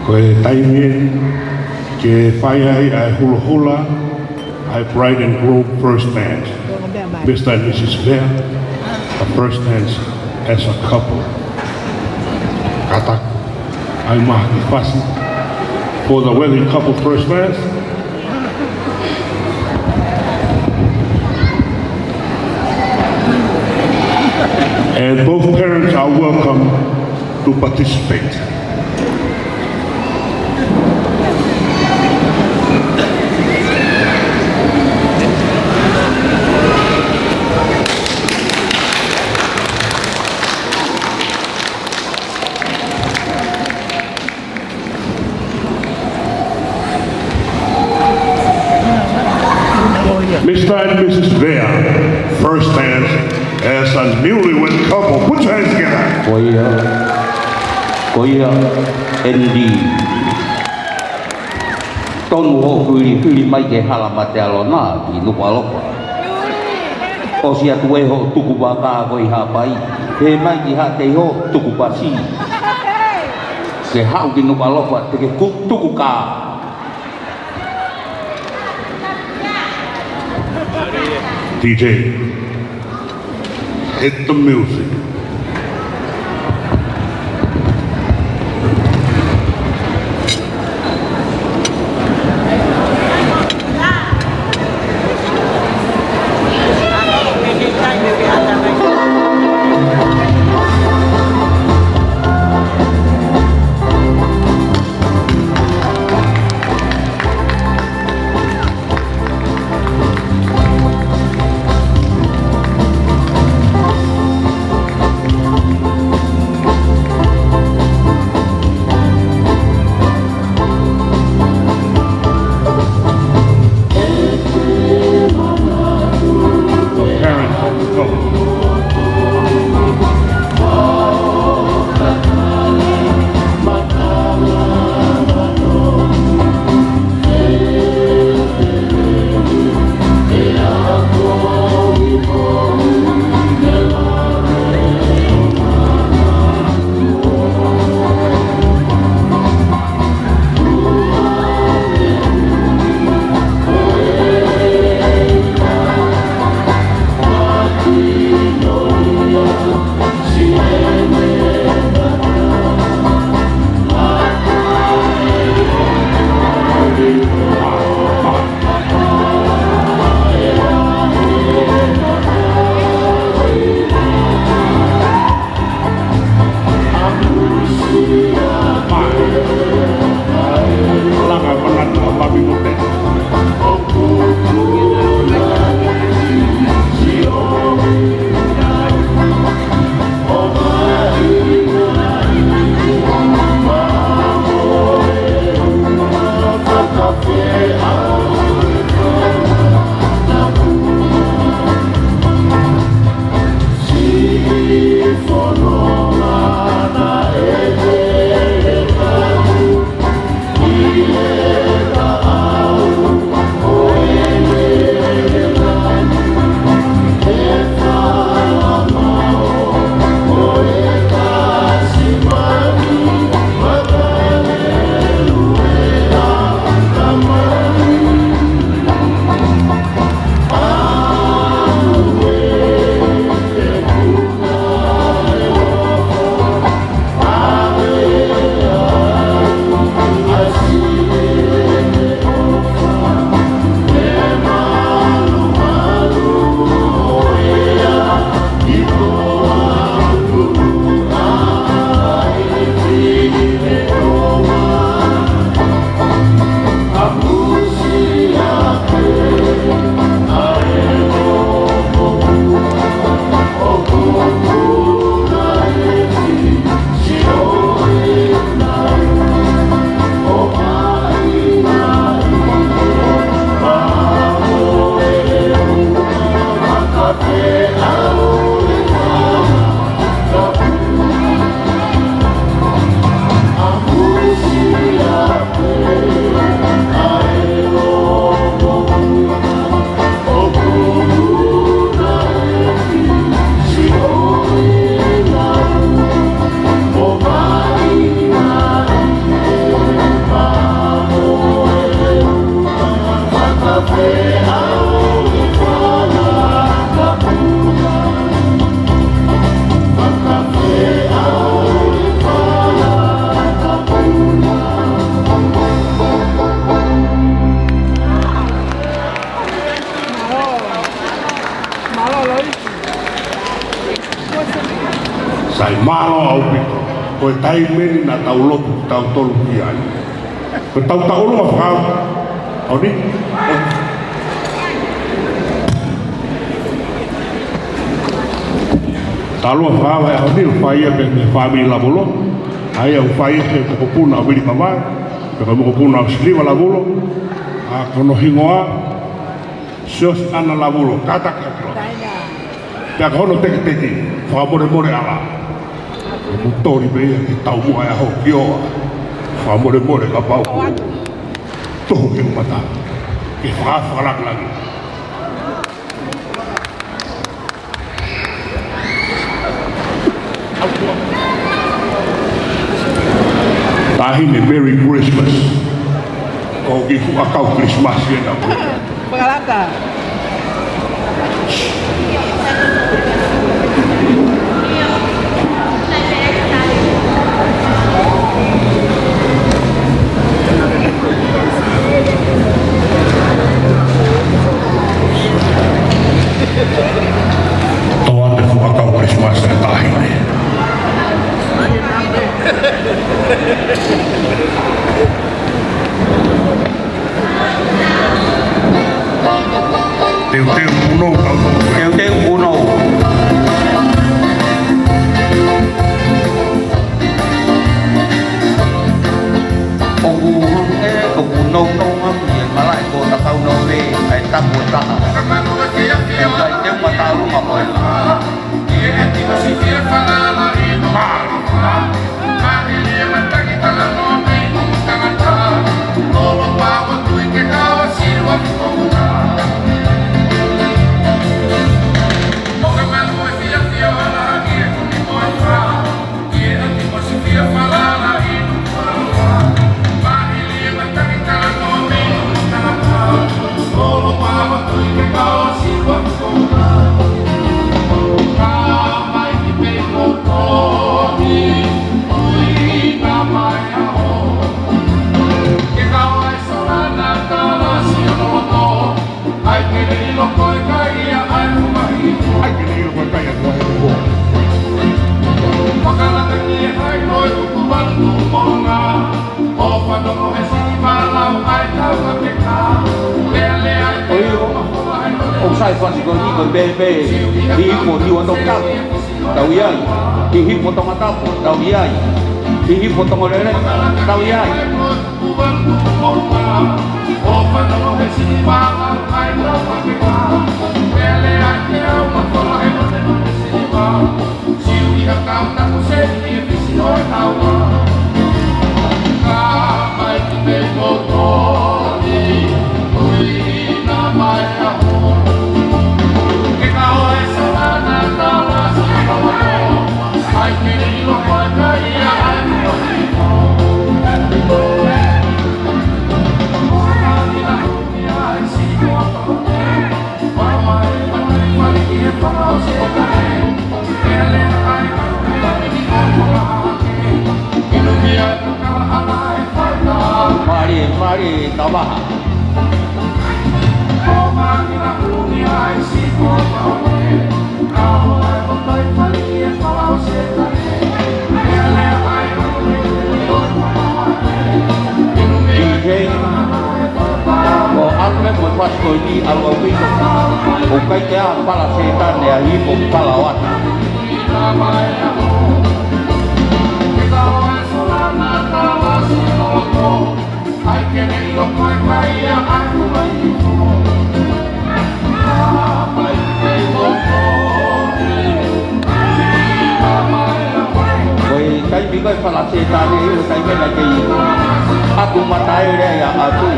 ko e taimi eni ke fai ai ʻa e hulohula ʻa e Bride and Groom First Dance. Mister and Missus Vea, a first dance as a couple. Kātaki, ʻai mai ha kiʻi fasi for the wedding couple first dance. And both parents are welcome to participate. Mister and Missus Vea, first dance as a newlywed couple. Put your hands together. Ko ia, ko ia, Andy. Tonu hoʻo fili, fili mai ki he hala Matealona, ʻi Nukuʻalofa. ʻOsi atu ē hoʻo tuku vaka ko ē ʻi Haʻapai. Pehē mai ki Haʻateiho, tuku pasi. Ke haʻu ki Nukuʻalofa, te ke ku-, tuku kā. D J, hit the music. Sai, mālō ʻaupito. Ko e taimi eni naʻa tau lotu kitautolu ki ai. Ko e tau taʻolunga fakaava ʻo e ʻaho ni. Taʻolunga fakaava ʻo e ʻaho ni, ʻoku fai ia pē mei he fāmili Lavulo. ʻA ia ʻoku fai ia he mokopuna ʻo Vili Mavae, pea ko e mokopuna ʻo Siliva Lavulo. ʻA ko hono hingoa, Siosiana Lavulo, kātaki atu. Pea ko hono tekiteki, fakamolemole ʻala. Mou toli pē ia ki he taumuʻa ʻo e ʻaho ki ʻoa. Fakamolemole kapau ʻoku tuhu ki he mata. Ke faka-, fakalāngilangi. Taʻahine, Merry Christmas. Ko e kiʻi fuʻu ʻakau Christmas ena. Fakalaka. Tō atu e fuʻu ʻakau Christmas ʻa e taʻahine. Teuteu punou kau. Teuteu punou. ʻOku hangē ʻoku nounou atu ʻi he malaʻe ko e tatau noa pē ʻa e tapu ʻe taha. ʻIkai te u mataʻalunga ko e ʻOku sai fasi ko eni ko e pēpē, Hihifo Niuatongatapu, tau ʻi ai. Hihifo Tongatapu, tau ʻi ai. Hihifo Tongoleleka, tau ʻi ai. Mālie, mālie, tau maha. Ko ʻAlame mo Pasikoini, ʻalu ʻaupito. ʻOku ʻikai ke ʻi ai ha pala Sētane ʻi he ipu pala ʻo ʻAtu. Ko e taimi ko ē pala Sētane, ʻi he taimi naʻe kei ʻatu mata ai lea ia ʻAtu.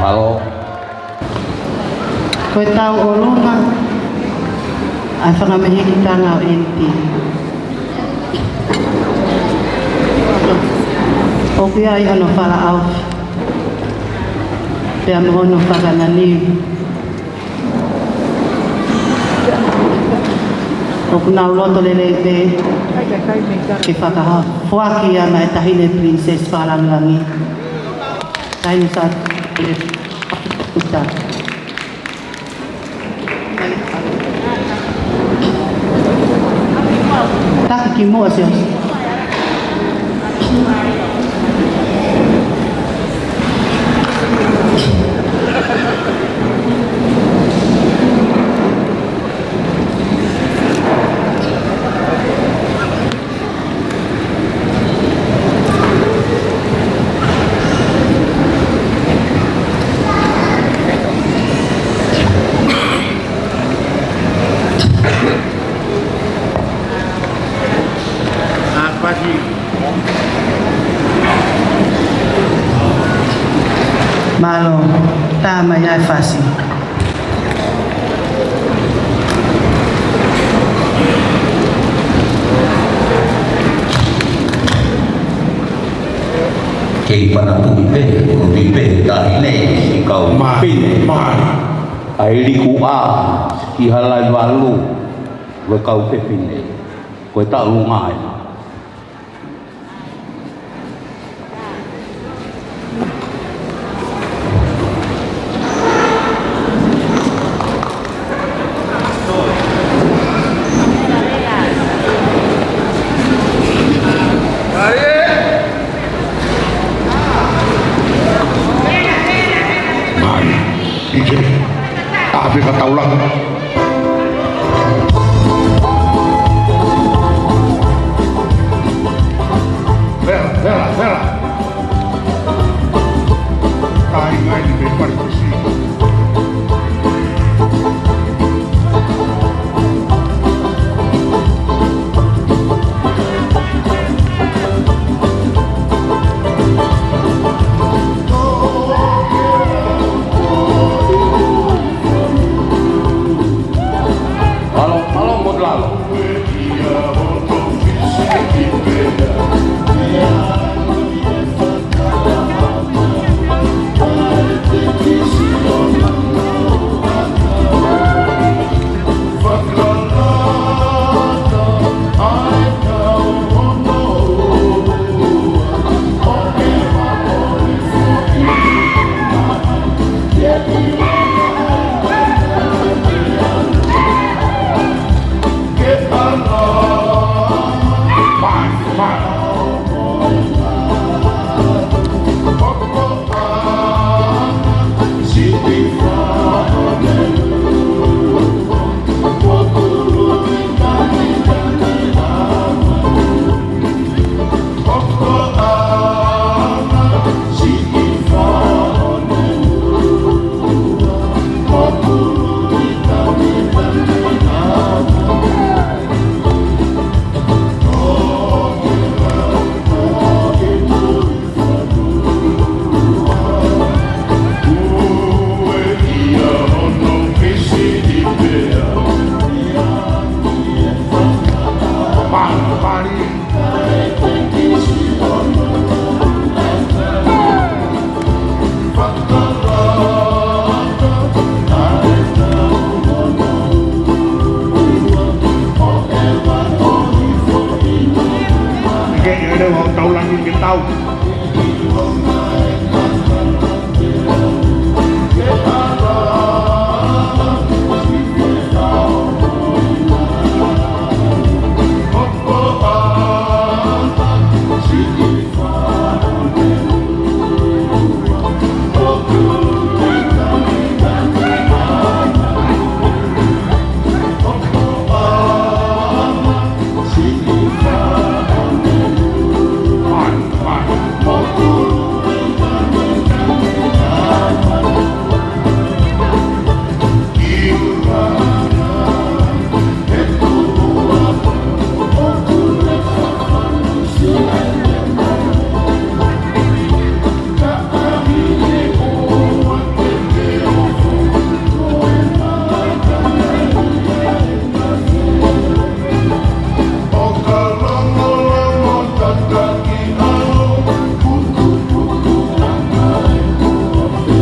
Mālō. Ko e tau ʻolunga ʻa e fanga mehikitanga ʻo N T. ʻOku ʻi ai hono fakaʻauha pea mo hono fakananumi. ʻOku nau loto lelei pē ke fakafoaki ʻa e taʻahine Princess Fakalangilangi. Taʻahine Sā-, Taki kimuʻa, Siaosi. Mālō, tā mai ʻa e fasi. Kei panapui pē, ko e pē taʻahine, ʻi kau mai, pine. Mai. ʻAi liku ʻa, ki hala i valu, ko e kau pē pine. Ko e taʻu ngai. Mai, ʻi ke, ʻa pē ka taulanga. Vela, vela, vela. Kāinga ni me pari kusi. Alo, alo, mo lalo. Ke ʻi ai leva ʻo tau langi ke tau.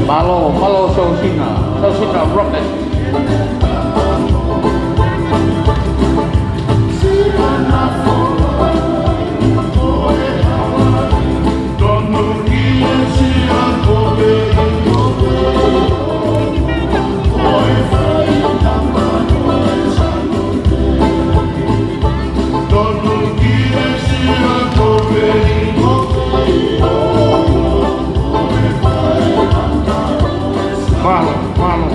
Mālō, mālō Sausina, Sausina Rocket. Mālō, mālō.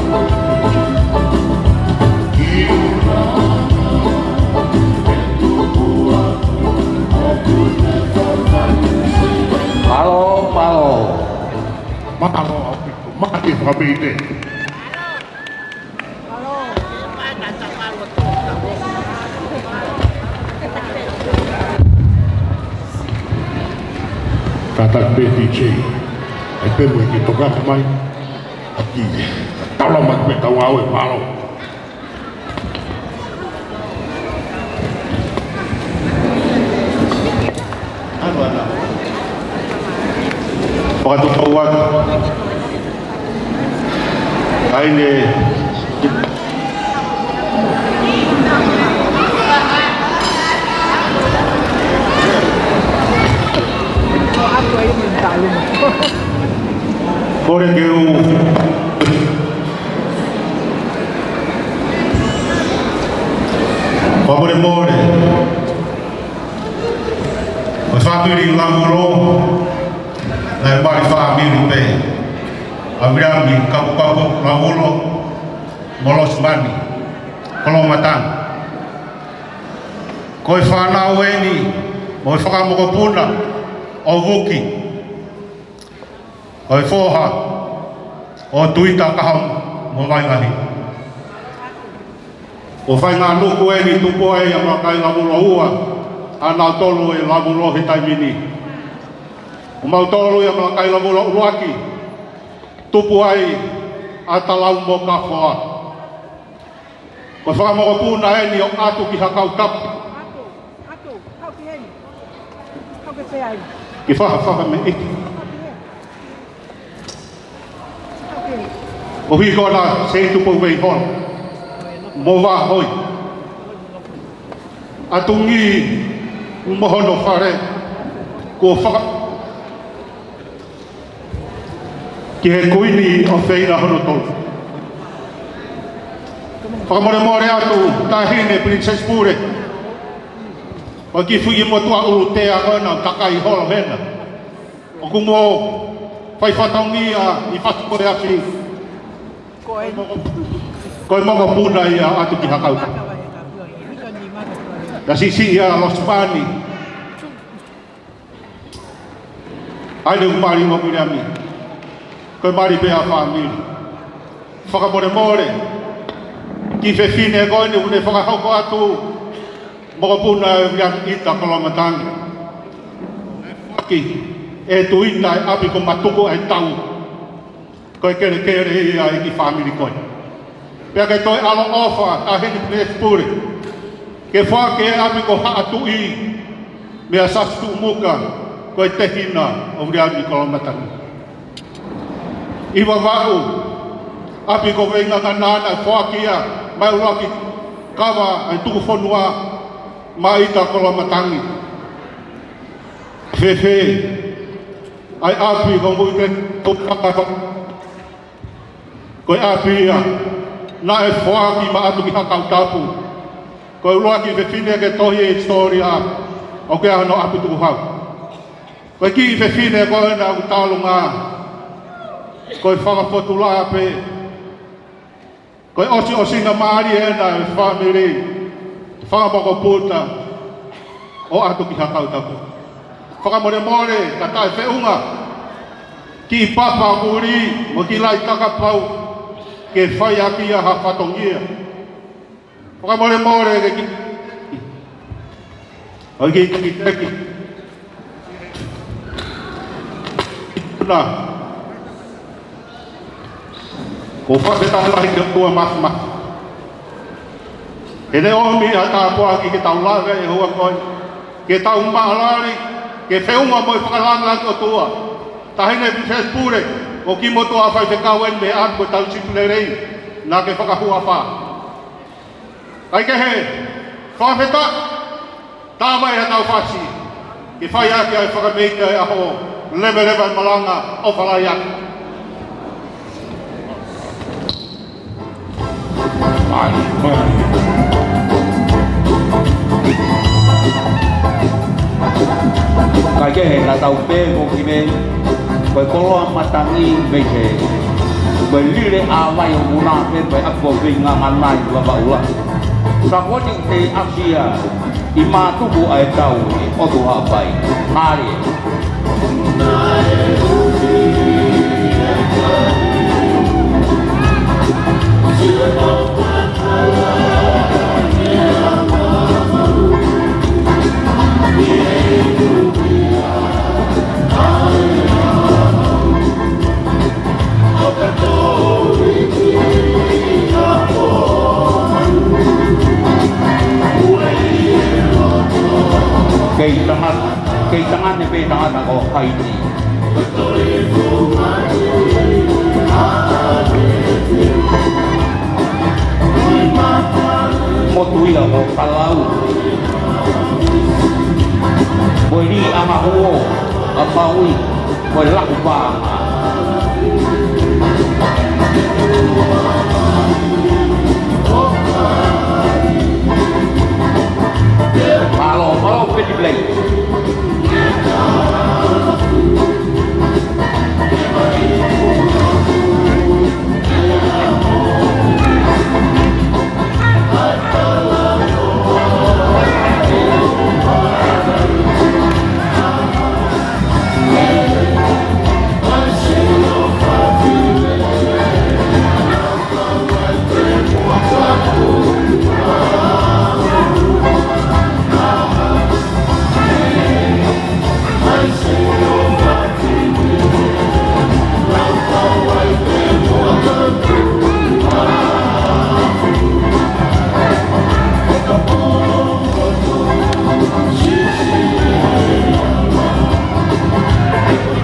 Mālō, mālō. Mālō, mālō, mālō. Kātaki pē D J. ʻAi pē mo e kiʻi toka mai. ʻAki. Tala mai pē tau au e mālō. Fakatupou atu. Kaine. Kole ke u fakamolemole. Ko e fāmili Lavulo, naʻe mali fāmili pē ʻa Viliami Kapukapu Lavulo mo Losimani Koloamatangi. Ko e fānau eni mo e fanga mokopuna ʻo Vuki, ko e foha ʻo Tuita Kahaʻu mo Vailahi. Ko e faʻahinga nuku eni tupu ai ʻa Malakai Lavulo ua, ʻa nautolu ʻe Lavulo he taimi ni. Ko mautolu ʻi ʻa Malakai Lavulo ʻuluaki, tupu ai ʻa Talaumokafoa. Ko e fanga mokopuna eni ʻo ʻAtu ki Hakautapu. ʻAtu, ʻAtu, kau ki heni. Kau ke pē ai. Ki Fahafaha mei ʻIti. Kau ki heni. ʻOku ʻi kona Seitupou Veihola mo Vahoi. ʻAtungi mo hono fale kuo faka- ki he kuini ʻofeina hono tolu. Fakamolemole atu Taʻahine Princess Pule. ʻOku kiʻi fuʻu motuʻa ʻUlutea ko ena kakai holo hena. ʻOku mo fai fatongia ʻi fatu ko e afi. Ko e mokopuna ia ʻAtu ki Hakautapu. Naʻe siʻisiʻi ʻa Losimani. ʻAi ne u mali mo Viliami. Ko e mali pē ʻa fāmili. Fakamolemole. Kiʻi fefine ko eni ʻoku ne fakahoko atu mokopuna ʻe Viliami ʻIta Koloamatangi. Ki ʻe Tuita ʻa e ʻapi ko Matuku ʻa e tau. Ko e kelekele ia ʻa e kiʻi fāmili ko ē. Pea ke toe ʻaloʻofa, Taʻahine Princess Pule. Ke foaki e ʻapi ko Haʻatuʻi, meia Sasi Tuʻumuka, ko e tehina ʻo Viliami Koloamatangi. ʻI Vavaʻu, ʻapi ko Veingangana naʻe foaki ia, maʻa e ʻuluaki kava ʻa e tuku fonua, maʻa ʻIta Koloamatangi. Fēfē ʻa e ʻapi ko Muʻi ke tau kaka? Ko e ʻapi ia naʻe foaki maʻa ʻAtu ki Hakautapu. Ko e ʻuluaki fefine ke tohi e hisitōlia ʻo aʻu ki hono ʻapi tukuhau. Ko e kiʻi fefine ko ena ʻoku talunga, ko e fakafotulā pē. Ko e ʻosiʻosingamālie ena e fāmili, fanga mokopuna ʻo ʻAtu ki Hakautapu. Fakamolemole ka taʻefeʻunga, kiʻi papa kulī mo e kiʻi laʻi takapau ke fai ʻaki ia ha fatongia. Fakamolemole ke ki-, ʻo ki, ki, ki, ki. Na. Ko e fakafetaʻi lahi ki he ʻOtua Māfimafi. He ne ʻomi ʻa e tāpuaki ke tau lave ʻi he ʻaho ko eni, ke tau maʻalali, ke feʻunga mo e fakalāngilangi ʻo e ʻOtua. Taʻahine Pilinisesi Pule, ʻoku motuʻa faifekau eni mei he ʻapi ko e Tauhisipi Lelei, naʻa ke fakahuafa. Kae kehe, fakafetaʻi, tā mai ʻetau fasi ke fai ʻaki ʻa e fakameʻa ʻo e ʻaho, leveleva e malanga ʻo fālai atu. Kae kehe, naʻa tau pehē ko e kiʻi meʻa, ko e koloa matangi mei he, ko e lile ʻa vai ʻo muna pē, ko e ʻapi ko e veinga manai ua vaula. Sa koni te asia ʻi mātuku ʻa e tau ʻi ʻOtu Haʻapai. Mālie. Kei tangata, kei tangata pē tangata ko Haiti. Motu ia ko Palau. Ko e lī ʻanga huo ʻa Maui, ko e laku paʻanga. Mālō, mālō, Peti Blei.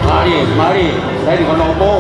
Mālie, mālie, sai ni kono po.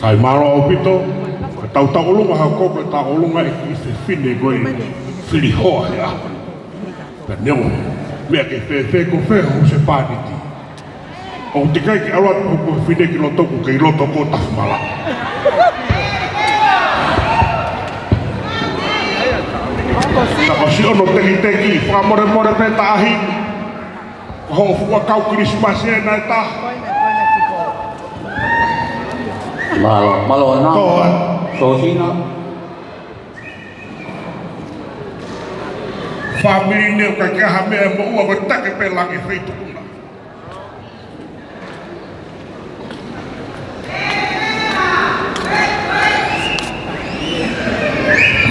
Kae mālō ʻaupito, ka tau tauʻolunga ha koko, tauʻolunga e kiʻi fefine ko e fili hoa he ʻaho ni. Ka neongo, meʻa ke fēfē ko fē husepāniti. ʻOku teʻeki ai ke ʻalu atu hoku fefine ki loto, ʻoku kei loto ko Tafumala. Ka ko siʻono tekiteki, fakamolemole pē Taʻahine. Ko hoʻo fuʻu ʻakau Kilisimasi ē naʻe taha. Mālō, mālō ʻaupito. Tō ā. Sōsina. Fāmili ni ʻoku ʻikai ke ʻi ai ha meʻa ʻe moʻua, ko e take pē langi feituʻu na.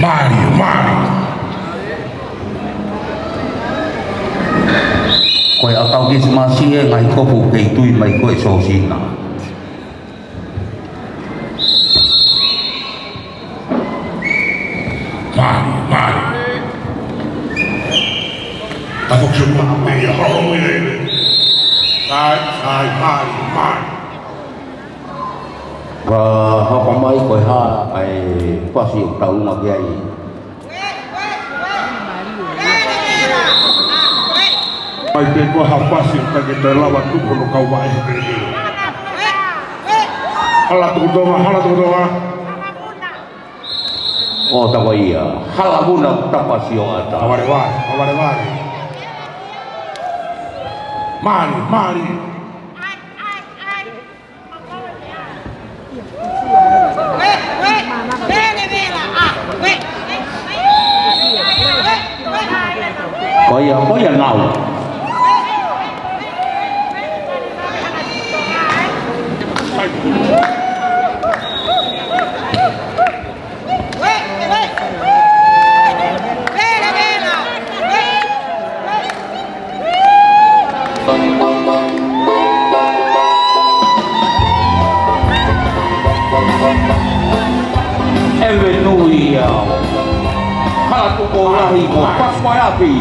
Mālō, mālō. Ko e ʻakau Kilisimasi ē, ngaahi kopu kei tui mai ko e Sōsina. Mālō, mālō. Tafoki mo ia, holo mo ia. Sai, sai, mālō, mālō. Ka hoko mai ko e hā ʻa e fasi ʻoku tau ʻunga ki ai. Mai te ko ha fasi ka ke te lava tuku no kau vaʻe he kere. Hala tuku tonga, hala tuku tonga. ʻO tapa ia, hala muna tapa sio ata. Avarevare, avarevare. Mālō, mālō. Ko ia, ko ia nau. ʻEve nui au. Hala tuku lahi mo Pasquale Api.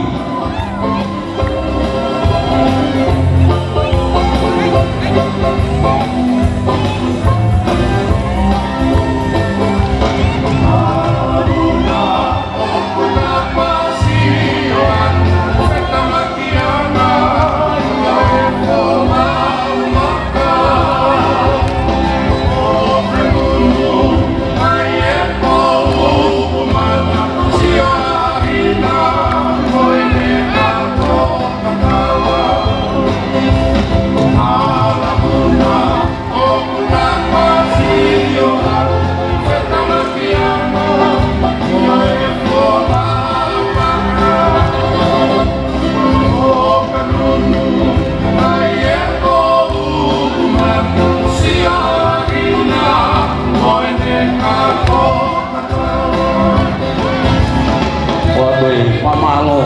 ʻOatu e fakamālō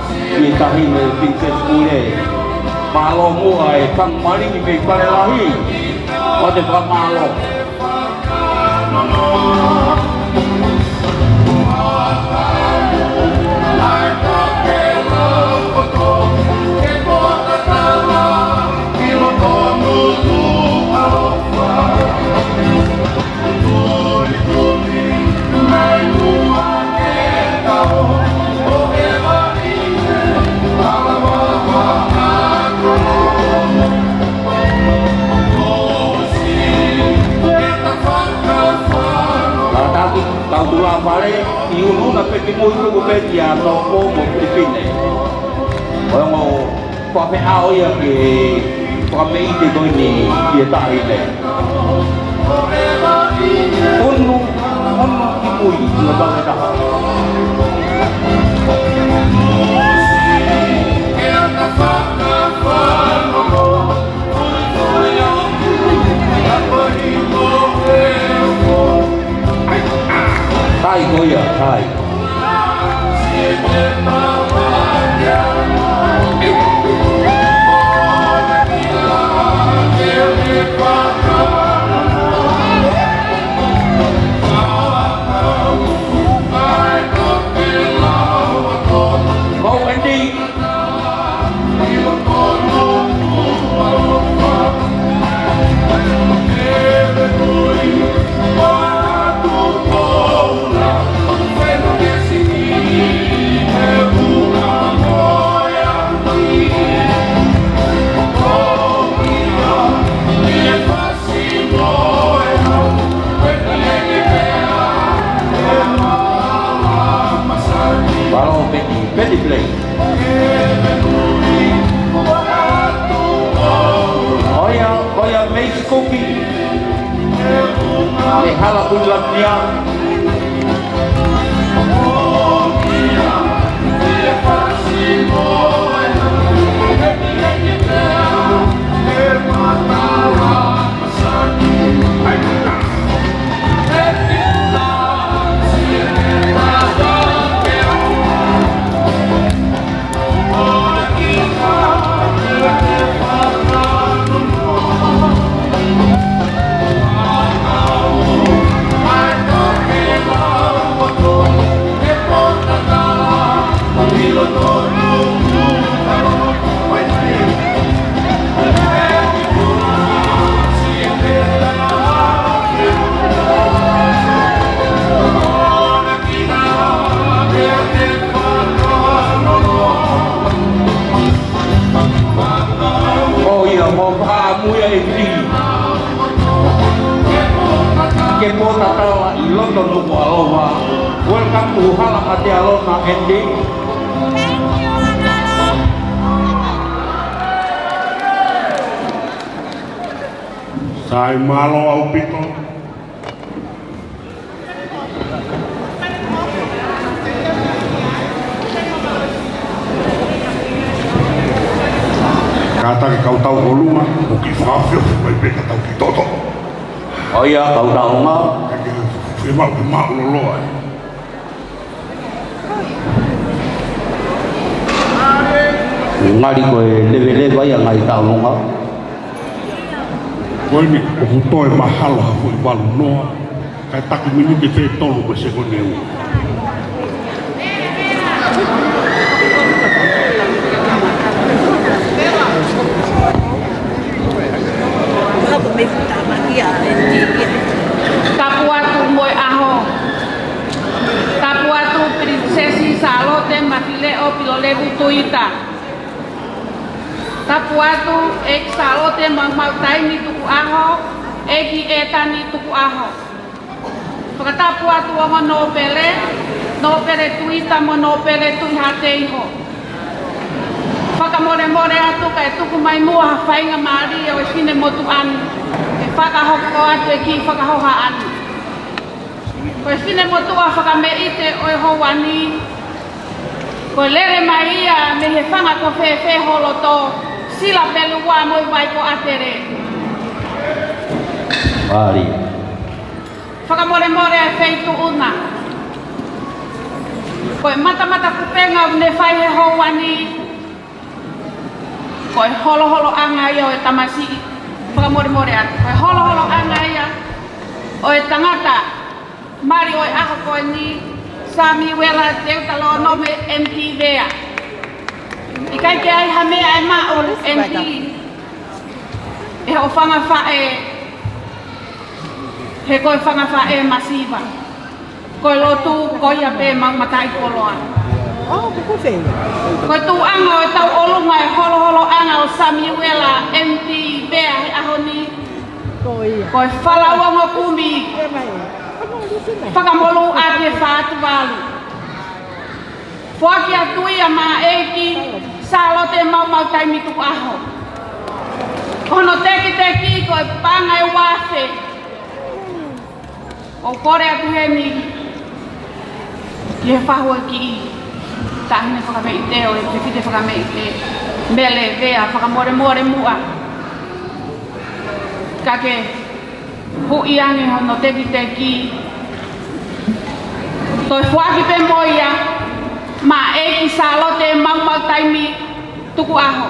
ki he Taʻahine Pilinisesi Pule. Mālō muʻa e tangata malingi mei Fale Lahi. ʻOatu e fakamālō. Kātaki, kau tula fale, ʻi ʻUnuʻunu pē ki mui tuku pē ki ʻAno ʻo mo Pilipine. ʻO e ongo Ko e meʻa ʻo ia ke fakameʻite ko eni ki he Taʻahine. ʻUnu, ʻunu ki mui, ʻi he pau ʻe taha. Sai ko ia, sai. Koki, ʻe Hala Kuilamia. ʻO ia, mo fakamui ai ki ke pōtatala ʻi loto Nukuʻalofa. Welcome to Hala ʻAtealona, Andy. Sai, mālō ʻaupito. Kātaki kau tau ʻolunga, ʻo kiʻi fakaofiofi mai pē ka tau ki toto. ʻO ia, kau tau ʻolunga. Ka ke fie maʻu, ke maʻu loloa, ē. Ngali ko e leveleva ia ngaahi tau ʻolunga. Ko eni, ʻoku toe mahalo ha foʻi valu noa, kae taki miniti pē tolu mo e sekoni ʻe ua. Tapu atu mo e ʻaho. Tapu atu Pilinisesi Sālote Mafileʻo Pilolevu Tuita. Tapu atu ʻEiki Sālote Maumau Taimi Tukuʻaho, ʻEiki ʻEtani Tukuʻaho. Fakatapu atu ongo nōpele, Nōpele Tuita mo Nōpele Tuʻihaʻateiho. Fakamolemole atu kae tuku mai muʻa ha faingamālie ʻo e finemotuʻa ni, ke fakahoko atu e kiʻi fakahohaʻa ni. Ko e finemotuʻa fakameʻite ʻo e houa ni, ko e lele mai ia mei he fanga ko fēfē ho loto, Silapelua mo e Vai ko ʻAtele. Mālie. Fakamolemole e feituʻu na. Ko e matamata kupenga ʻoku ne fai he houa ni, ko e holoholoʻanga ia ʻo e tamasiʻi. Fakamolemole atu. Ko e holoholoʻanga ia ʻo e tangata mali ʻo e ʻaho ko eni, Samiuela Teutalōnome M T Vea. ʻIkai ke ʻi ai ha meʻa ʻe maʻu M T ʻe hoʻo fanga faʻē, he ko e fanga faʻē masiva. Ko e lotu, ko ia pē mau mataʻikoloa. Oh, kuku fei. Ko e tuʻunga ʻo e tau ʻolunga e holoholoʻanga ʻo Samiuela M T Vea he ʻaho ni. Ko ia. Ko e fala uongo kumi. Ia mai. Fakamoʻoni atu e fā atu valu. Foaki atu ia maʻa ʻEiki Sālote Maumau Taimi Tukuʻaho. Ko hono tekiteki ko e paʻanga ʻe uaafe. ʻOku ou kole atu heni ki he fahu ʻo e kiʻi taʻahine fakameʻite ʻo e fefine fakameʻite, Mele Vea, fakamolemole muʻa. Ka ke huʻi ange hono tekiteki. Toe foaki pē mo ia maʻa ʻEiki Sālote Maumau Taimi Tukuʻaho.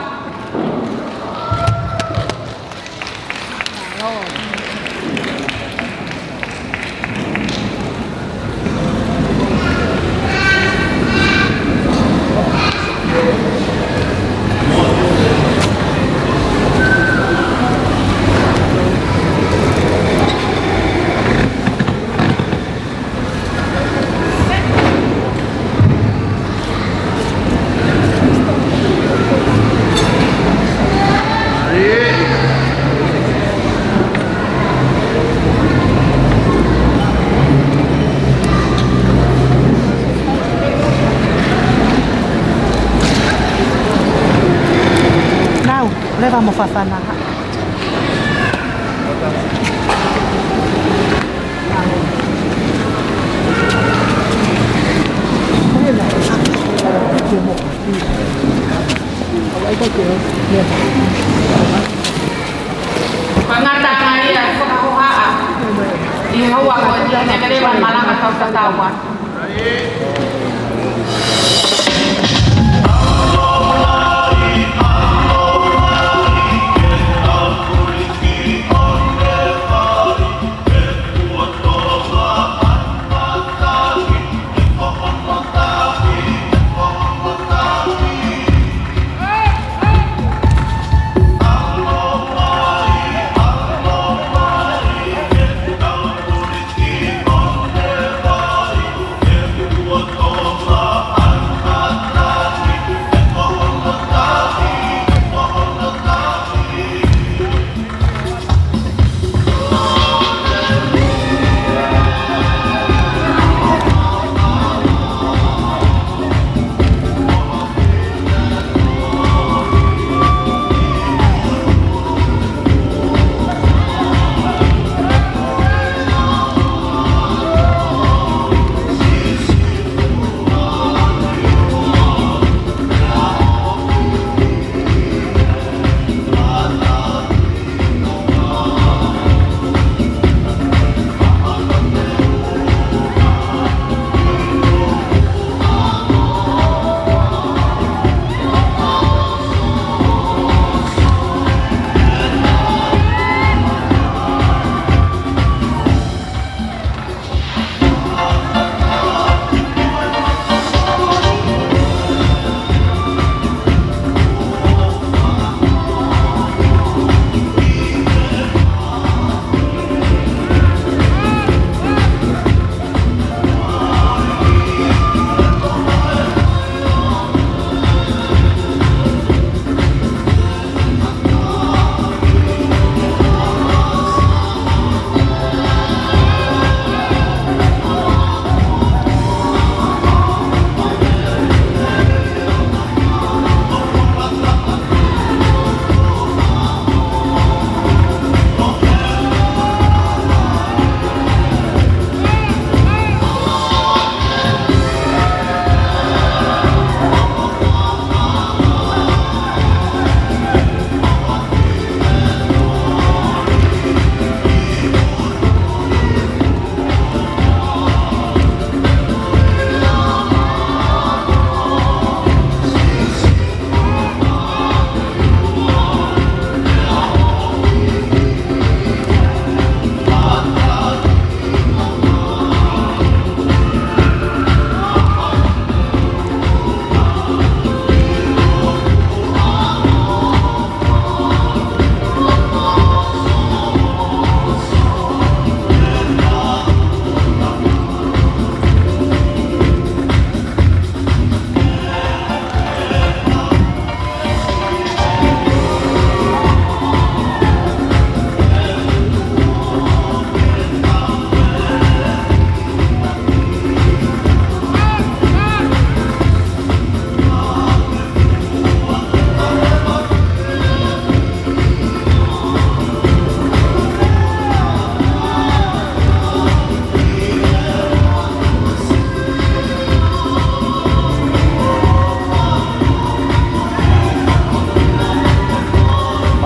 Nau, leva mo Fafana. Hua ko e tine leva malanga kau tatau atu.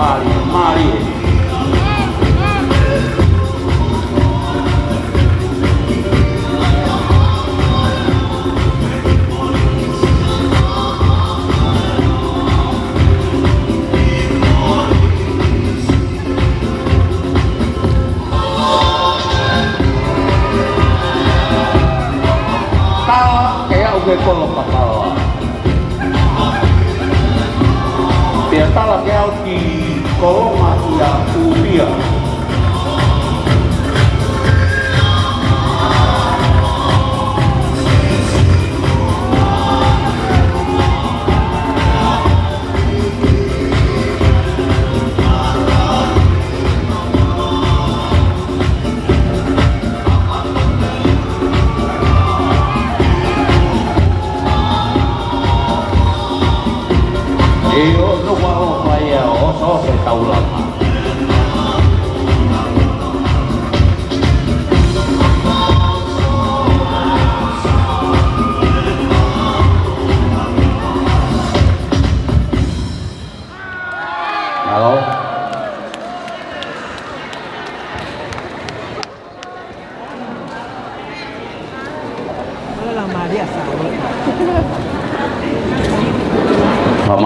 Mālie, mālie. Tala ke aʻu ki Kolokataoa. Pea tala ke aʻu ki Kolonga ia Upia. ʻIo, no ua o mai ia, ʻosi, ʻosi e taulama.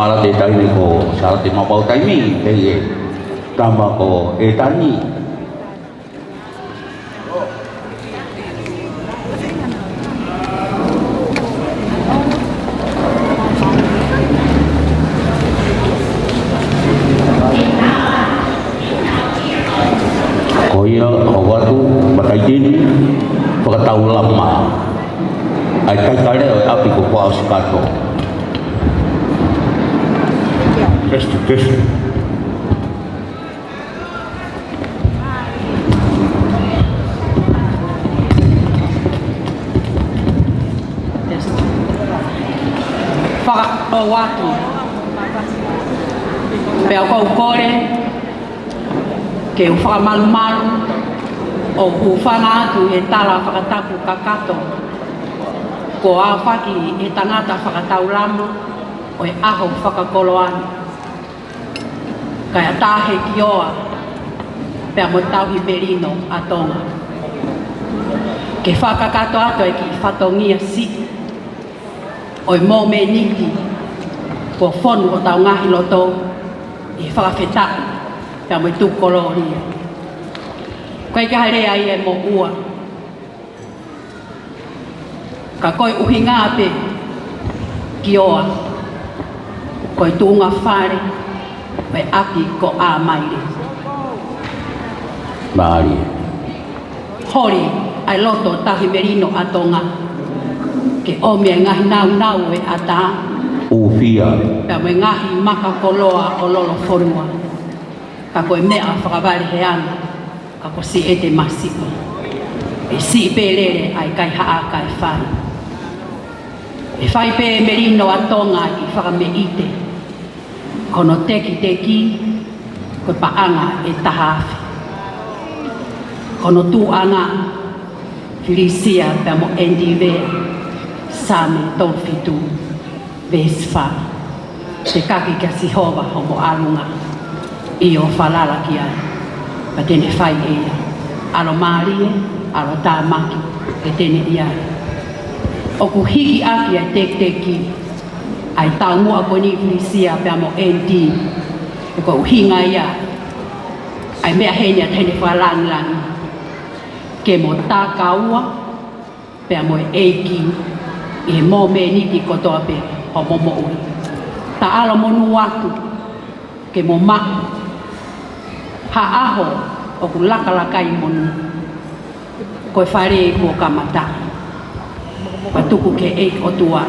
Sālote Taimi ko Sālote Mapautaimi, pehē ʻe tama ko ʻEtani. Ko ia, ʻoatu, mataʻi tini, fakataulama. ʻAi kai kale ʻo e ʻapi ko Kuaʻosikato. Test, test. Fakaʻoatu. Pea ʻoku ou kole ke u fakamalumalu ʻo u hūfanga atu he tala fakatapu kakato kuo aofaki ʻe he tangata fakataulama ʻo e ʻaho fakakoloa ni. Kae ʻatā ʻe he kioa pea mo e tauhi melino ʻa Tonga ke fakakakato atu e kiʻi fatongia siʻi ʻo e momeniti kuo fonu hotau ngaahi loto ʻi he fakafetaʻi pea mo e tuku kolōlia. ʻOku ʻikai ke ʻi ai ha lea ia ʻe moʻua. Ka ko e ʻuhinga pē kioa, ko e tuʻunga fale ʻo e ʻapi ko ʻĀmaile. Mālie. Holi ʻa e loto tauhi melino ʻa Tonga ke ʻomi e ngaahi naunau ʻo e ʻatā. ʻUfia. Pea mo e ngaahi maka koloa ʻo lolofonua. Ka ko e meʻa fakavale he ana, ka ko Siʻete Masiʻi. ʻE siʻi pē lele ʻa e kaihaʻa kae fai. ʻE fai pē melino ʻa Tonga ʻi Fakameʻite. Ko hono tekiteki, ko e paʻanga ʻe taha afe. Ko hono tuʻuʻanga, Filisia pea mo ʻEniti Vea, Saame tolu fitu, veesi fā. Tekaki kia Sihova homo ʻalunga, ʻio, falala ki ai, pea te ne fai ʻe ia. ʻAlomālie, ʻalotāmaki, ʻe te ne ʻi ai. ʻOku hiki ʻaki ʻa e tekiteki ʻa e taumuʻa ko eni, Filisia pea mo ʻEniti, he ko e ʻuhinga ia ʻa e meʻa heni ʻa e Taʻahine Fakalāngilangi, ke mo takaua pea mo e ʻEiki ʻi he momeniti kotoa pē homo moʻui. Ta ʻalomonū atu ke mo maʻu ha ʻaho ʻoku lakalaka ai monū. Ko e fale kuo kamata, pea tuku ki he ʻEiki ʻOtua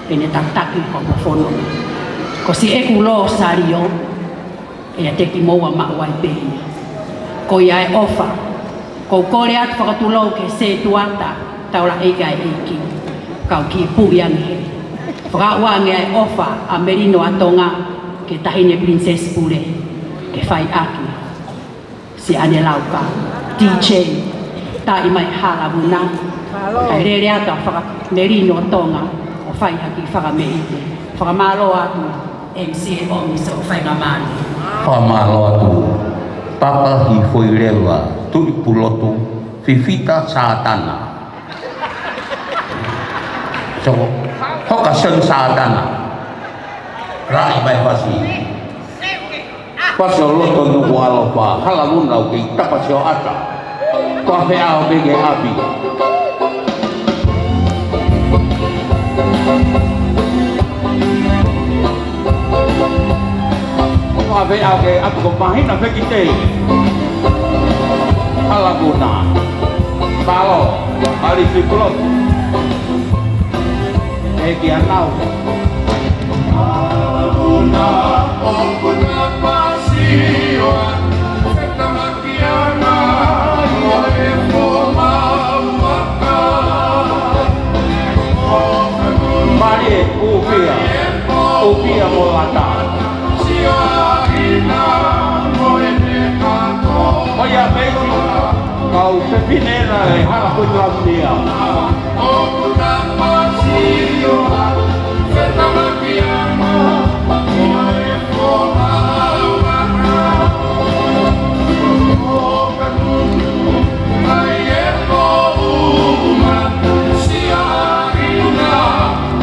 ke ne tataki homo fononga. Ko siʻeku lōsalio, ʻe ʻiate kimoua maʻu ai pē ia. Ko ia e ʻofa. ʻOku ou kole atu fakatulou ki he setuata taulaʻeiki ʻa e ʻEiki, kau kiʻi puʻi ange he. Fakaʻuange ʻa e ʻofa ʻa Melino ʻa Tonga ki he Taʻahine Princess Pule, ke fai ʻaki siʻane laukau. DJ, tā mai Hala Vuna, kae lele atu ʻa Fakamelino ʻa Tonga ʻo fai ha kiʻi Fakameʻite. Fakamālō atu. M C ʻo Miso Faingamālie. Fakamālō atu. Papa Hifoileva, Tuʻi Pulotu, Fifita Sātana. So, hoka Son Sātana. Rai mai Fasi. Fasi ʻo loto Nukuʻalofa, Hala Vuna ʻoku kei tapa sioʻata. Ko e feʻao pē ki ʻapi. Ko e feʻao ki ʻapi ko Mahina Fekitei. Hala Vuna. Palo, Alifi Pulotu. ʻEiki ʻanau. Hala Vuna, ʻoku na pasi ʻo a, fetama Mālie, ʻUpia. ʻUpia mo Lata. Ko ia pē ʻoku kau fefine na ʻe hala ko i lau nia.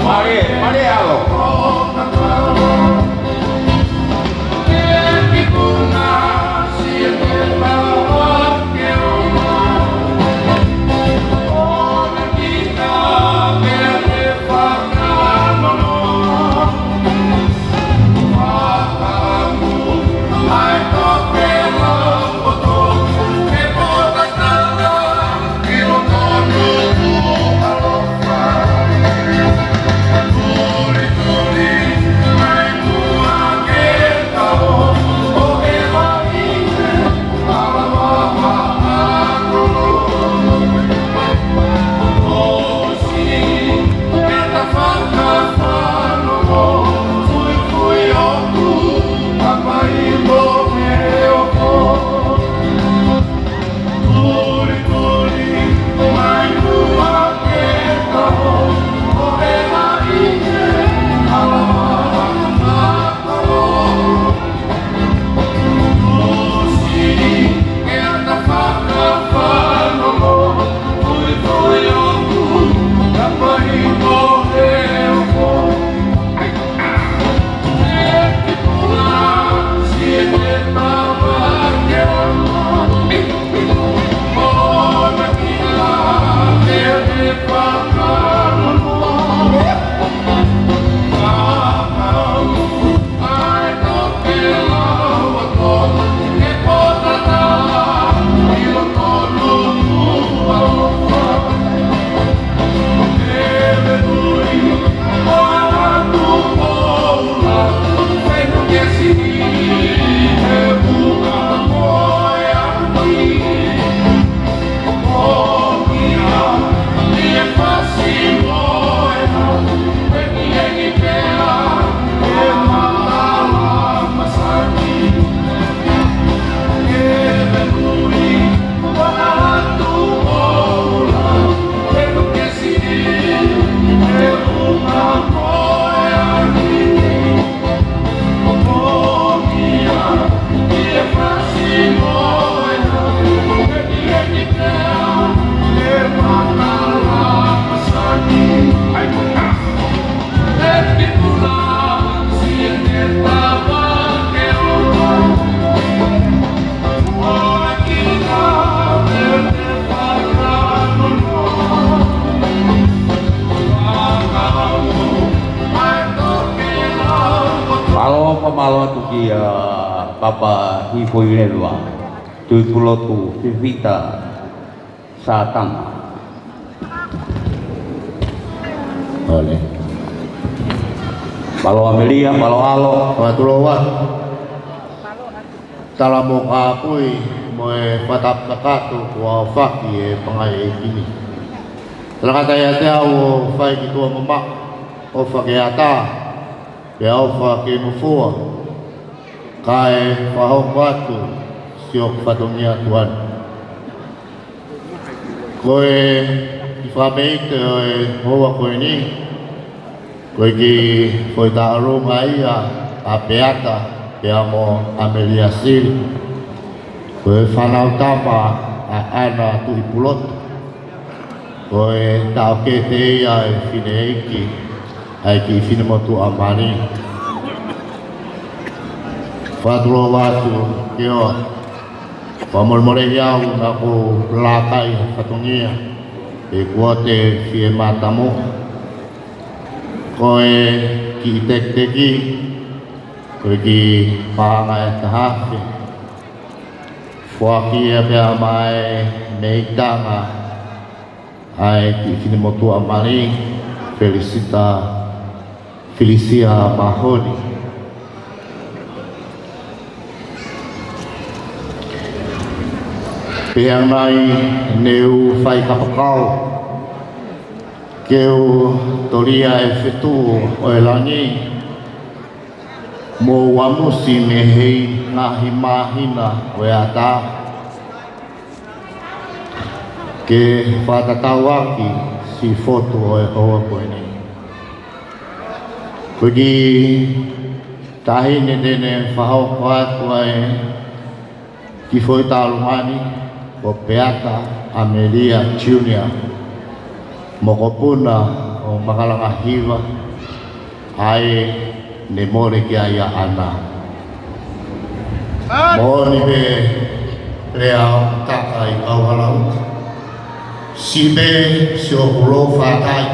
Mālie, mālie ʻAlo. Atu kia Papa Hifoileva, Tuʻipulotu Fifita Sātana. Ole. Mālō ʻAmelia, mālō ʻAlo. Fakatulou atu. Tala mo kāpui mo e fakatapu kakato kuo ʻaofaki ʻe he pangai ʻeiki ni. Talangata ʻiate au ʻo fai ki tuʻa mamaʻo, ʻofa ke ʻatā, pea ʻofa ke ngofua, kae fakahoko atu siʻoku fatongia tuʻa ni. Ko e kiʻi fakameʻite ʻo e houa ko eni, ko e kiʻi foʻi tauʻolunga ia ʻa Peata pea mo ʻAmelia Sili. Ko e fānau tama ʻa ʻAna Tuʻipulotu. Ko e taʻokete ia ʻo e fineʻeiki ʻa e kiʻi finemotuʻa mali. Fakatulou atu ke ʻoua. Fakamolemole ʻi au naʻa ku lākai ha fatongia, he kuo te fie mātamo. Ko e kiʻi tekiteki, ko e kiʻi paʻanga ʻe taha afe. Foaki ia pea mai mei Tonga, ʻa e kiʻi finemotuʻa mali, Felisita, Felisia Mahoni. Pea naʻe ne u fai kapakau ke u tolia e fetuʻu ʻo e langi, mo u ʻamusi mei he ngaahi māhina ʻo e ʻatā, ke fakatatau ʻaki siʻi fotu ʻo e houa ko eni. Ko e kiʻi taʻahine te ne fakahoko atu ʻa e kiʻi foʻi tauʻolunga ni, ko Peata ʻAmelia Junior, mokopuna ʻo Makalanga Hiva, ʻa ē ne mole ki ai ʻa ʻAna. Moʻoni pē, lea ʻo taka ʻi Kauhalau. Siʻi pē siʻoku lou fatai,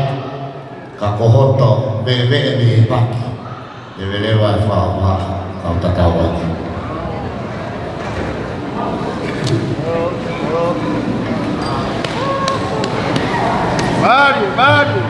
ka ko hoto veveʻe mei he paki, ʻe veleva e fauha, kau tatau atu. Mālie, mālie.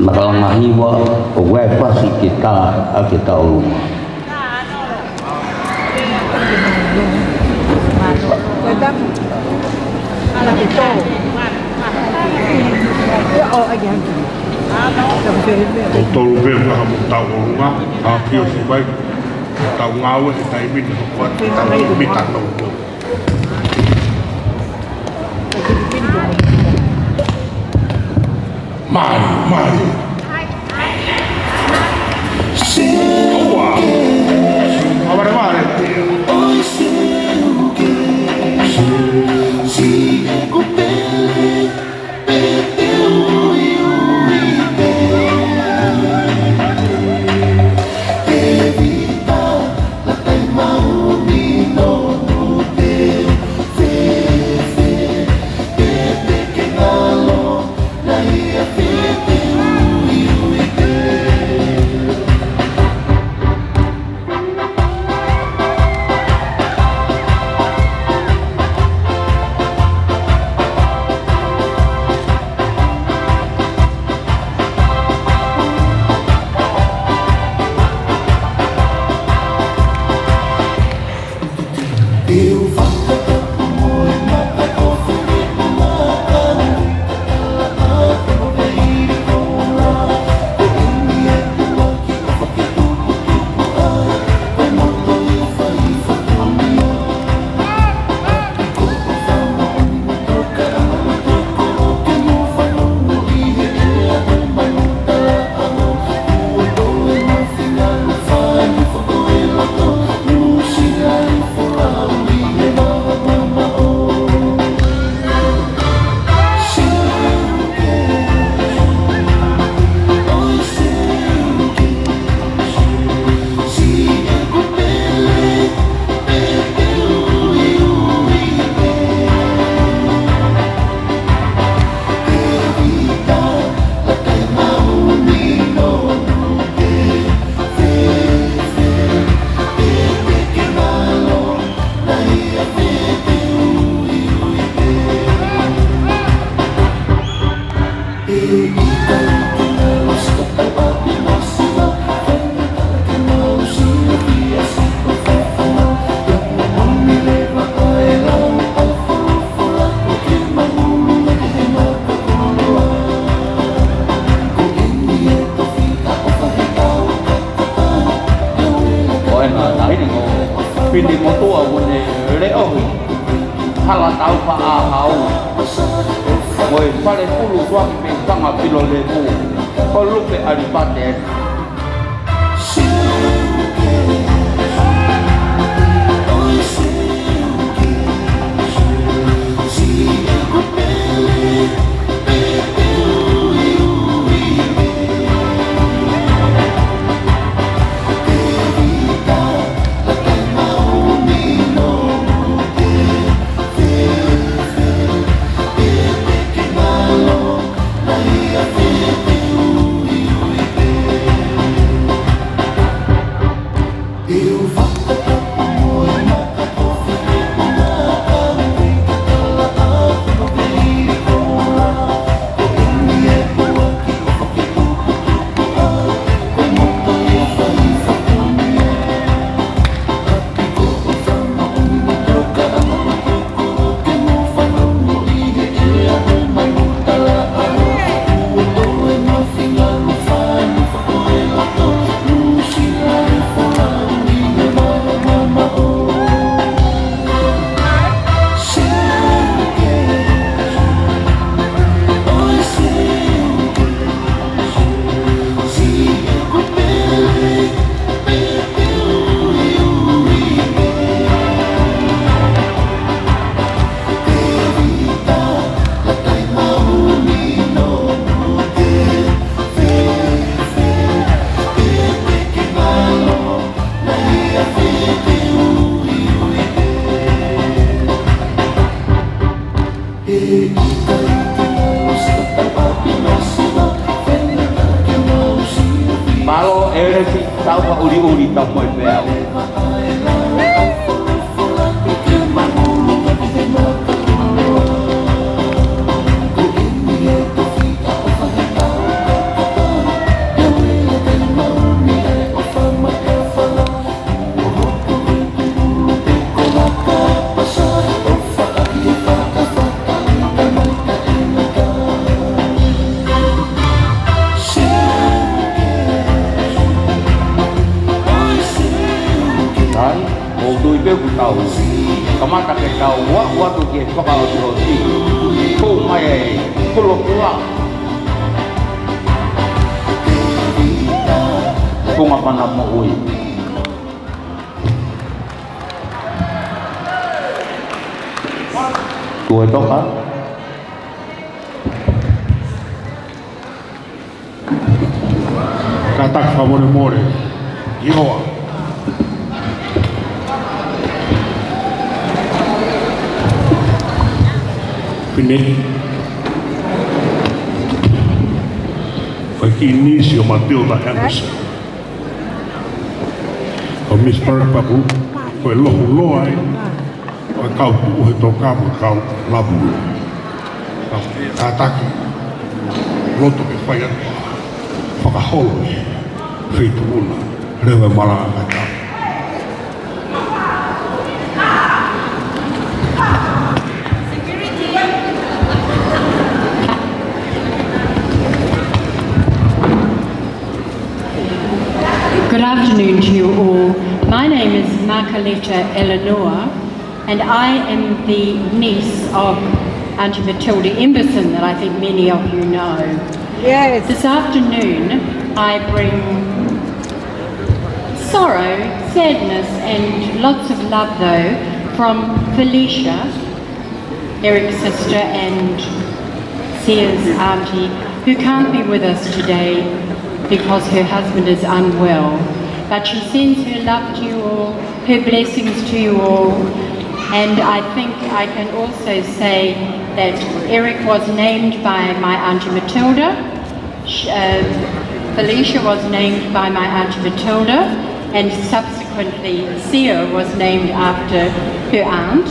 Makalanga Hiva, ʻoku ʻi ai e pasi ke tā, ʻa ke tā ʻolunga. Ko tolu pē maha mo tau ʻolunga, ʻa pio si mai, tau ngāue he taimi ni, ko tau mita tau. Mālie, mālie. Siua. Mālie, mālie. Hala Taufaʻāhau, mo e fale pulu tuaki pē tanga pilo levu, ko Lupe ʻAlipate. Mālō ʻElesi, tau ka ʻuliʻuli, tau mai pē au. Ai, ʻoku ou tui pē kuo tau kamata ke tau ua ua tu ke fakaʻotiʻoti. Ko mai ai, ko lo kua. Ko ngā pana moʻui. Tuʻa e toka. Kātaki fakamolemole. ʻIo. Pine. Fai ki nisi ʻo Matilda Anderson. Ko Miss Park Papu, ko e lohu loa ai, ko e kau tuʻu he toka mo e kau lavu. Kau kātaki, loto ke fai atu, fakaholo e feituʻu na, leva e malanga ka tau. Good afternoon to you all. My name is Makaleta Eleanor, and I am the niece of Aunty Matilda Emberson, that I think many of you know. Yes. This afternoon, I bring sorrow, sadness, and lots of love, though, from Felicia, Eric's sister and Sia's auntie, who can't be with us today because her husband is unwell. But she sends her love to you all, her blessings to you all, and I think I can also say that Eric was named by my Auntie Matilda. Sh-, uh, Felicia was named by my Auntie Matilda, and subsequently Sia was named after her aunt.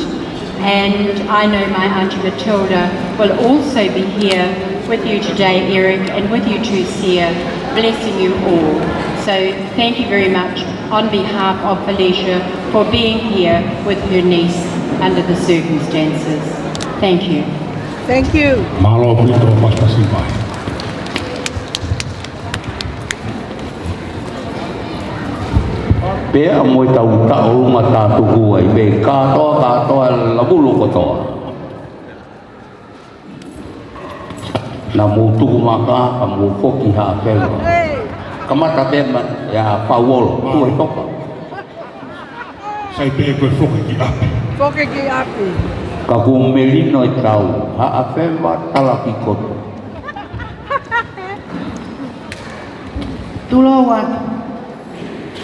And I know my Auntie Matilda will also be here with you today, Eric, and with you too, Sia, blessing you all. So thank you very much on behalf of Felicia for being here with her niece under the circumstances. Thank you. Thank you. Mālō ʻaupito, Pastor Sipai. Pea mo e tau taʻolunga tātuku ai, pea kātoa, kātoa lavulu kotoa. Naʻa mou tuku maka, ka mou foki Haʻafeva. Kamata pē mei a Pauolo, tuʻu he toka. Sai pē ko e foki ki ʻapi. Foki ki ʻapi. Ka kuo melino e tau, Haʻafeva talaki koto. Tulou atu.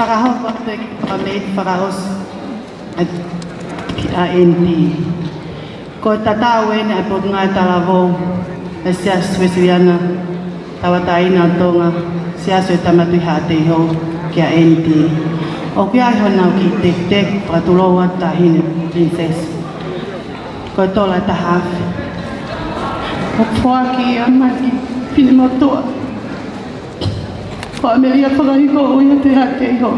Fakahoko atu e kiʻi fakamei fakaʻosi ʻa e N T. Ko e tatau eni ʻa e Potungāue Talavou ʻa e Siasi Uēsiliana Tauʻatāina ʻo Tonga, Siasi ʻo e Tama Tuʻi Haʻateiho ki he N T. ʻOku ʻi ai honau kiʻi tekiteki, fakatulou atu Taʻahine Princess. Ko e tola taha afe. ʻOku foaki ia mai ki he finemotuʻa ko ʻAmelika Fakahiko ʻUiate Haʻateiho.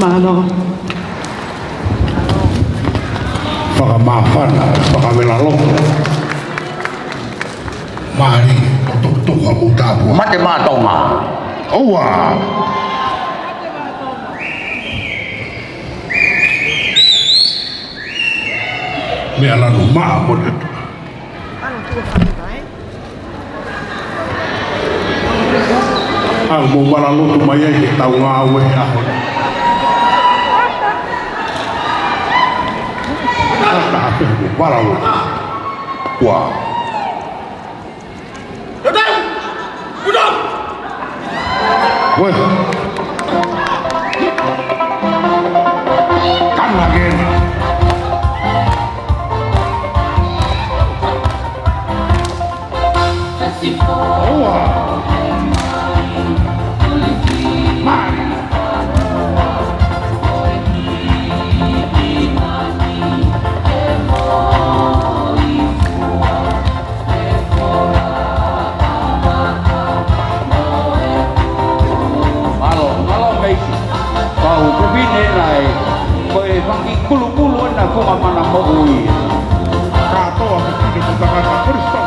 Mālō. Fakamāfana, fakavelaloto. Mālie, ʻo tokotoka mo tāpua. Mate maʻa Tonga. ʻOua. Meʻa lanu maʻa mo ne. ʻA mou vala lotu mai ai ke tau ngāue he ʻaho ni. Ka taha pē mou vala lotu. Ua. Ue. Come again. Mālō, mālō meisi. Pau, ko e fefine ena ē, ko e fanga kiʻi kulukulu ena ko e mana moʻui. Kātoa fefine mo tangata, Kristo.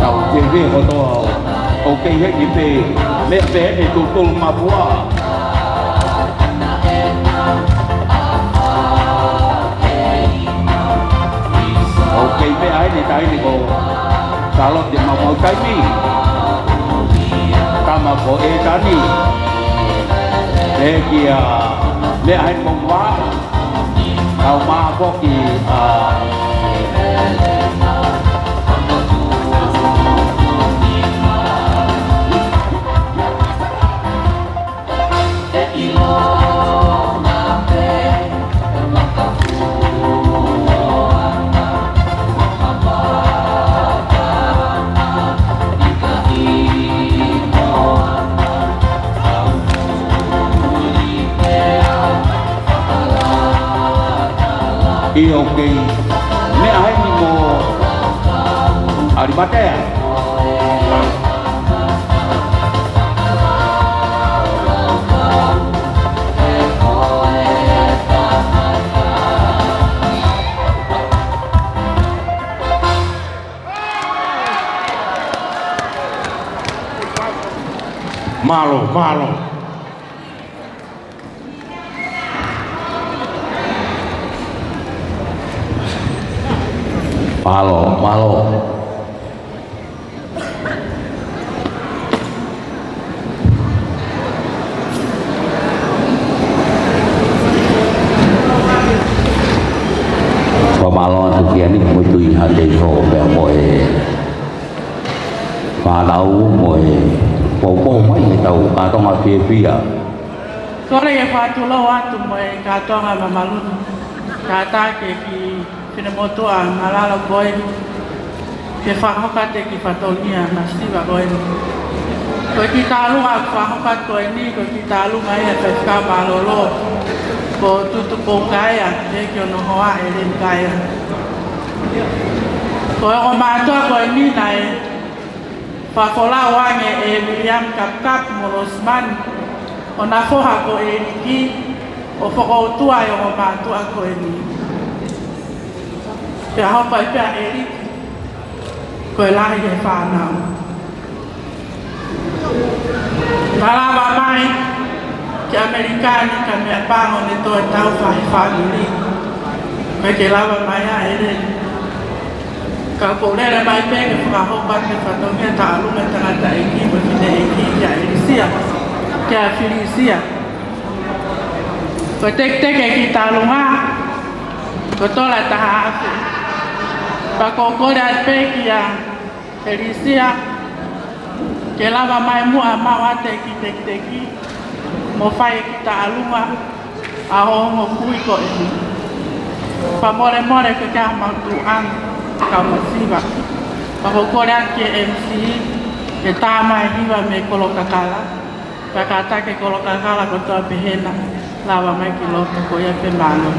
Tau te ve kotoa ʻo, ʻoku kei heni pē, meʻa pē heni tūtulu mapua. ʻOku kei meʻa heni taʻahine ko Sālote Maumau Taimi. Tama ko ʻEtani. ʻE kia meʻa heni ko Mua. Kau mā foki ʻa ʻIo, ʻokei. Meʻa heni mo ʻAlimatea. Mālō, mālō. Mālō, mālō. Fakamālō atu ki he ʻEiki mo e Tuʻi Haʻateiho pea mo e fānau mo e poupou mai ʻetau kātoanga fiefia. Kole ke fakatulou atu mo e kātoanga mamalu. Kātaki ki he finemotuʻa Malala ko eni, ke fakahoko atu e kiʻi fatongia masiva ko eni. Ko e kiʻi tālunga ʻoku fakahoko atu ko eni, ko e kiʻi tālunga ia ʻa e faifekau mālōlō, ko Tutu Poukaea, ʻi he ʻEiki hono hoa ʻEleni Kaea. Ko e ongo mātuʻa ko eni naʻe fakafolau ange ʻe Viliami Kapukapu mo Losimani, ʻo na foha ko ʻEliki, ʻo fokoutua e ongo mātuʻa ko eni. Pea hoko ai pē ʻa ʻEliki ko e lahi e fānau. Na lava mai ki ʻAmelika ni ka meʻapango ne toe tau fahi fāmili. Kae ke lava mai ʻa ʻEleni. Ka ʻoku ou lele mai pē ke fakahoko atu e fatongia taʻalunga e tangataʻeiki mo e fineʻeiki kia ʻElisia, kia Filisia. Ko e teketeke e kiʻi taʻalunga, ko e tola taha afe. Pea ʻoku ou kole atu pē kia ʻElisia ke lava mai muʻa maʻu atu e kiʻi teketeke mo fai e kiʻi taʻalunga ʻa hoʻo ongo kui ko eni. Fakamolemole ko e kiʻi maʻu tuʻunga kau masiva. Pea ʻoku ou kole atu ki he M C ke tā mai e hiva mei Kolokakala. Pea kātaki e Kolokakala kotoa pē hena, lava mai ki loto, ko ia pē, mālō.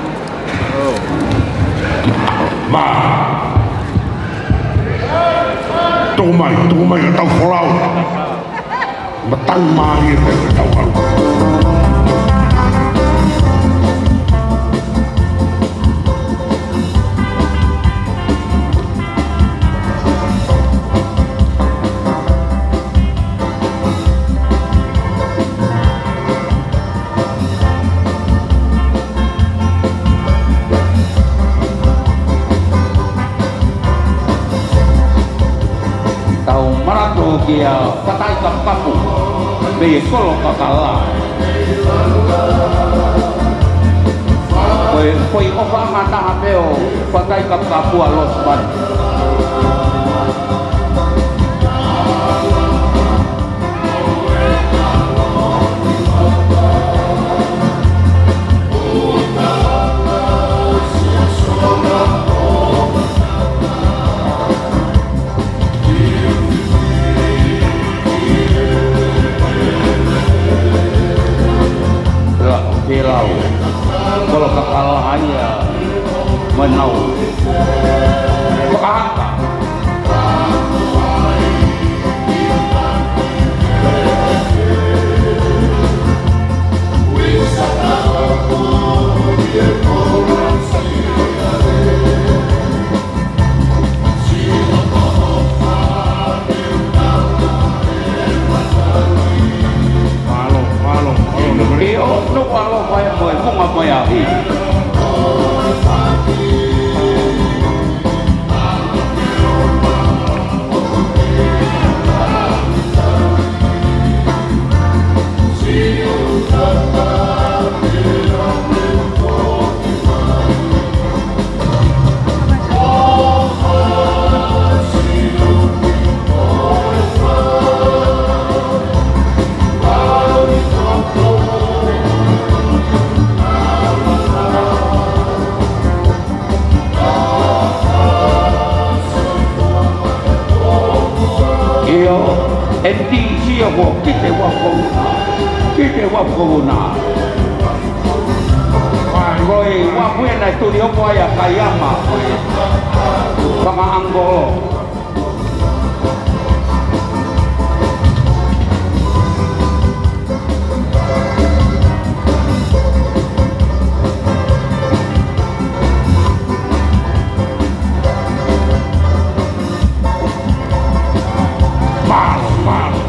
Mā. Tuku mai, tuku mai ʻetau folau. Matangi mālie pē ʻetau kau. Tau manatu kia Fatai Kapukapu mei Kolokakala. Ko e foʻi ʻofaʻanga taha pē ʻo Fatai Kapukapu ʻa Losimani. Pea, pea lau. Kolokakala ia. Manau. Fakaha- M T C ʻoku kite uafu ko vuna. Kite uafu ko vuna. Ko e uafu ē naʻe tuli hoko ai ʻa Kaiama, ko e fanga ʻangolo. Mālō, mālō.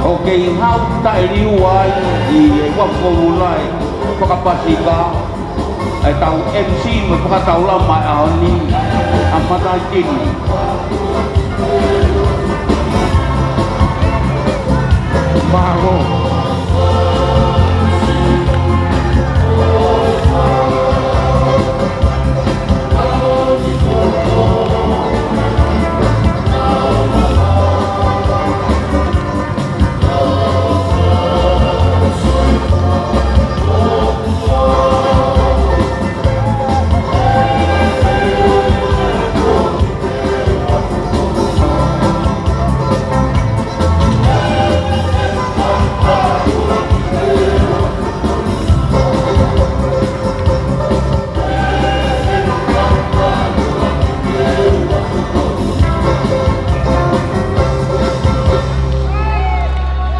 ʻOku kei hau taʻeliu ai ʻi he uafu ko vuna ʻa e fakapasifika ʻa e tau M C mo e fakataulama ʻo e ʻaho ni, ʻa Mataitini. Mālō.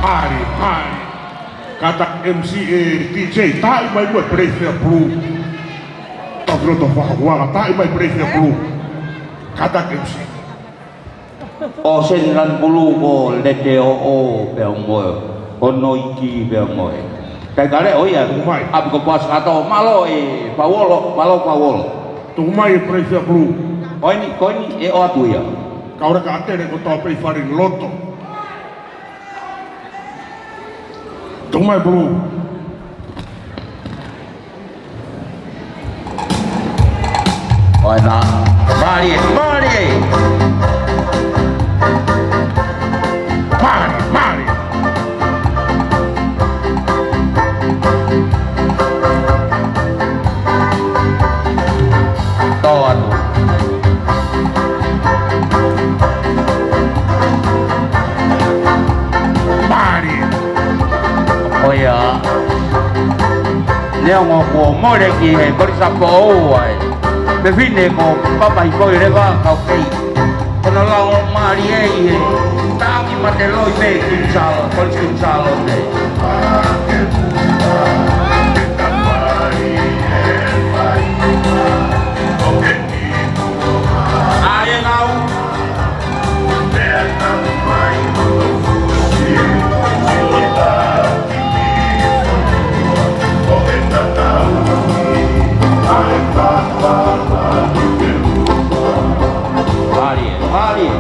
Mālie, mālie. Kātaki M C ē, D J, taaʻi mai muʻa e Peleisi ʻa Pulu. Tau ki loto fakahuanga, taaʻi mai Peleisi ʻa Pulu. Kātaki M C. ʻO Seni Lanupulu ko Lete ʻo, ʻo pea mo e, ʻo Noiki pea mo e. Kai kale ʻo ia. Tuku mai. ʻApi ko Pasikato, mālō e Pauolo, mālō Pauolo. Tuku mai e Peleisi ʻa Pulu. Ko eni, ko eni, ʻe ʻoatu ia. Kaureka ʻa Tele ko tau pei fale loto. Tuku mai Pulu. ʻOi nā. Mālie, mālie. Mālie, mālie. Tō atu. Mālie. ʻOi ā. Neongo kuo mole ki he kolisa foʻou ai. Pea fine ko Papahikoi leva kau kei. Ko hono lao mālie ʻi he taki mate loi pē Kinisalo, Kolisi Kinisalo nei. ʻA e ngau. Mālie, mālie.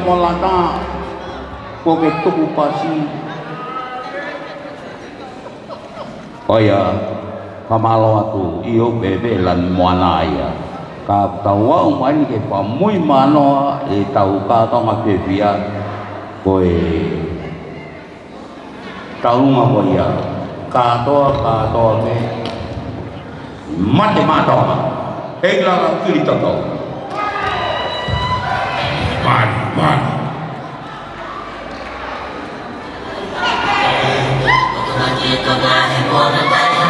Molata, ko ke tuku pasi. ʻOiauē, fakamālō atu, ʻio pē pē lanu moana ia. Ka tau aʻu mai ni ke fakamuimui manoa ʻetau kātoanga fiefia, ko e taunga ko ia, kātoa, kātoa mei Mate Maʻa Tonga. ʻEiki Lala Kilitoto. Mani, mani.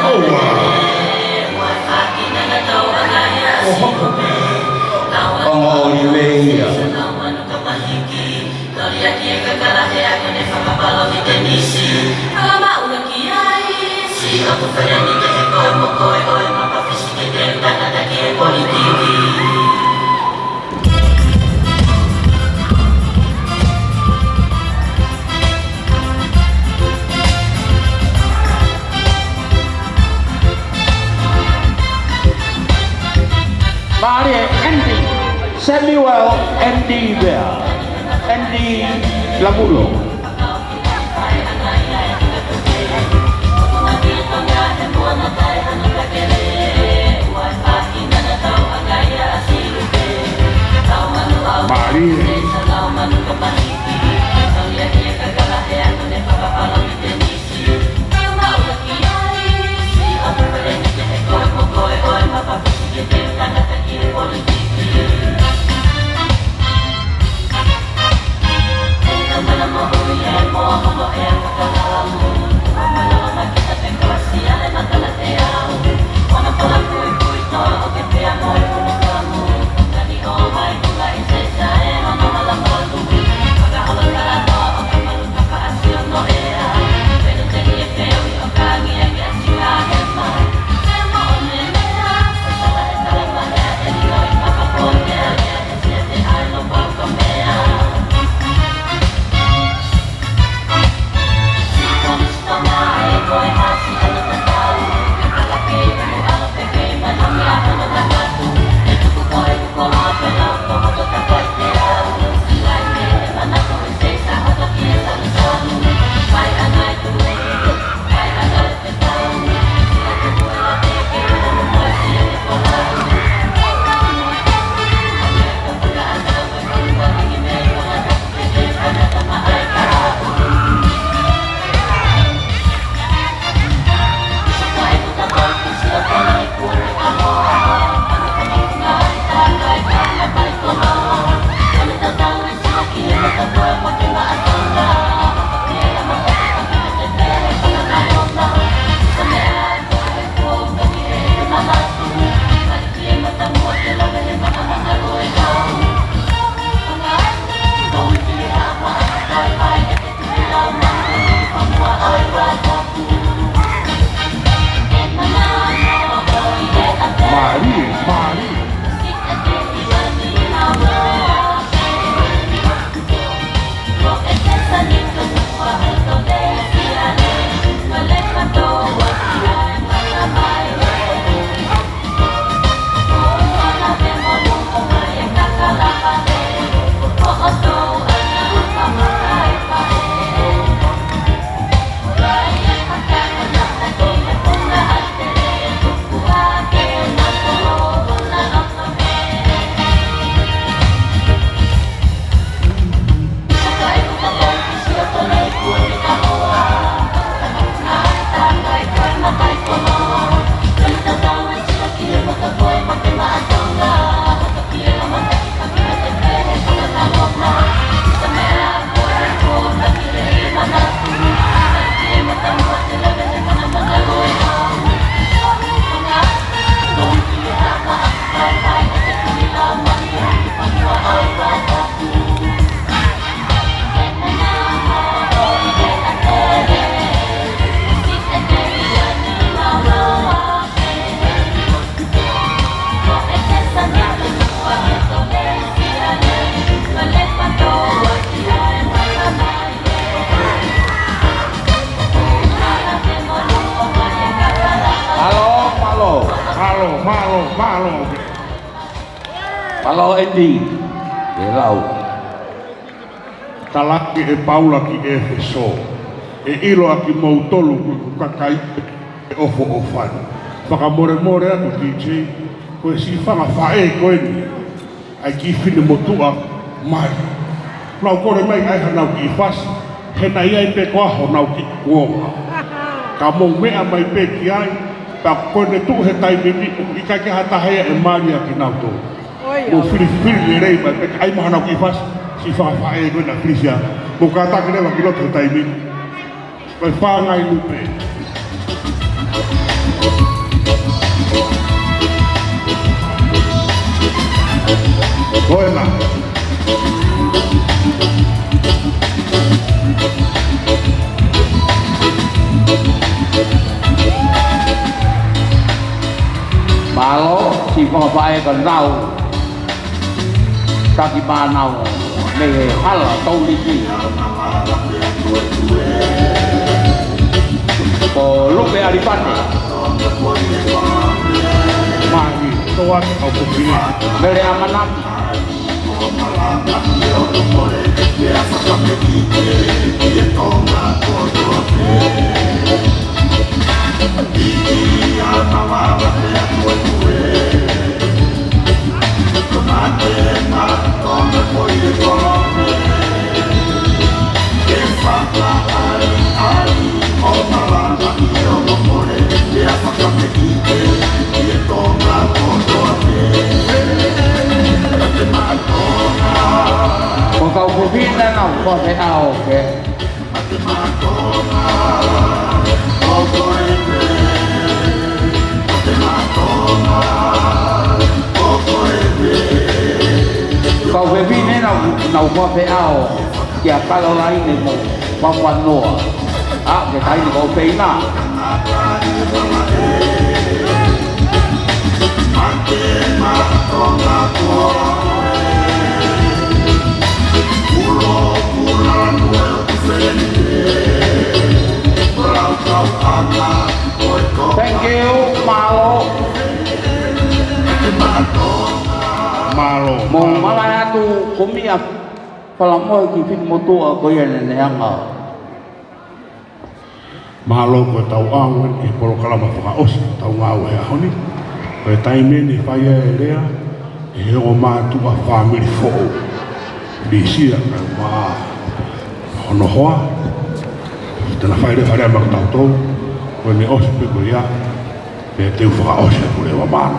ʻOua. ʻOho. Ongo ʻi lei ia. Toliaki e kakala he ako ne fakapalo ki tenisi. Fakamaʻu ki ai. Siʻoku feleni ke he koe mo koe ʻo e mapa fisi ke te tangata ki he politiki. Mālie Andy Samuel, Andy Vea, Andy Lamulo. Mālie. Mālie, mālie. Mālō, mālō. Mālō, mālō, mālō. Mālō, Andy. Ke lau. Talaki ʻe Paula ki ʻEfesō, ʻe ʻilo ʻa kimoutolu ko ʻeku kakai ʻe ʻofoʻofani. Fakamolemole atu, D J, ko e siʻi fanga faʻē ko eni, ʻa e kiʻi finemotuʻa mai. Nau kole mai ʻai hanau kiʻi fasi, he naʻe ʻi ai pē ko ā honau kiʻi kuonga. Ka mou meʻa mai pē ki ai, pea ko ʻene tuʻu he taimi ni, ʻoku ʻikai ke ha taha ia ʻe mali ʻa kinautolu. Mou filifili lelei mai pē, ʻai mo hanau kiʻi fasi, siʻi fanga faʻē ko ena Filisia. Mou kātaki leva ki loto he taimi ni. Ko e fāngai lupe. Ko ena. Mālō, siʻi fanga faʻē ka nau taki mānava mei he hala Touliki. Ko Lupe ʻAlipate. Mālō, toa au ko pine. Mele ʻAmanaki. Ko e kau fefine naʻa nau fefeʻao ke Kau fefine naʻa nau fefeʻao kia Kalolaine mo Papanoa. ʻA, ke taʻahine kau feina. Thank you, mālō. Mālō. Mou mālō atu, ko mia falamoe ki he finemotuʻa ko ia naʻa ne hanga. Mālō, ko e tau ʻaonga ʻi he polokalama fakaʻosi ʻetau ngāue he ʻaho ni. Ko e taimi eni ʻe fai ai e lea ʻe he ongo mātuʻa fāmili foʻou, Lisia kae ʻumaʻā hono hoa. Te na fai leva e lea maʻatautolu, ko ʻene ʻosi pē ko ia, pea te u fakaʻosi atu leva, mālō.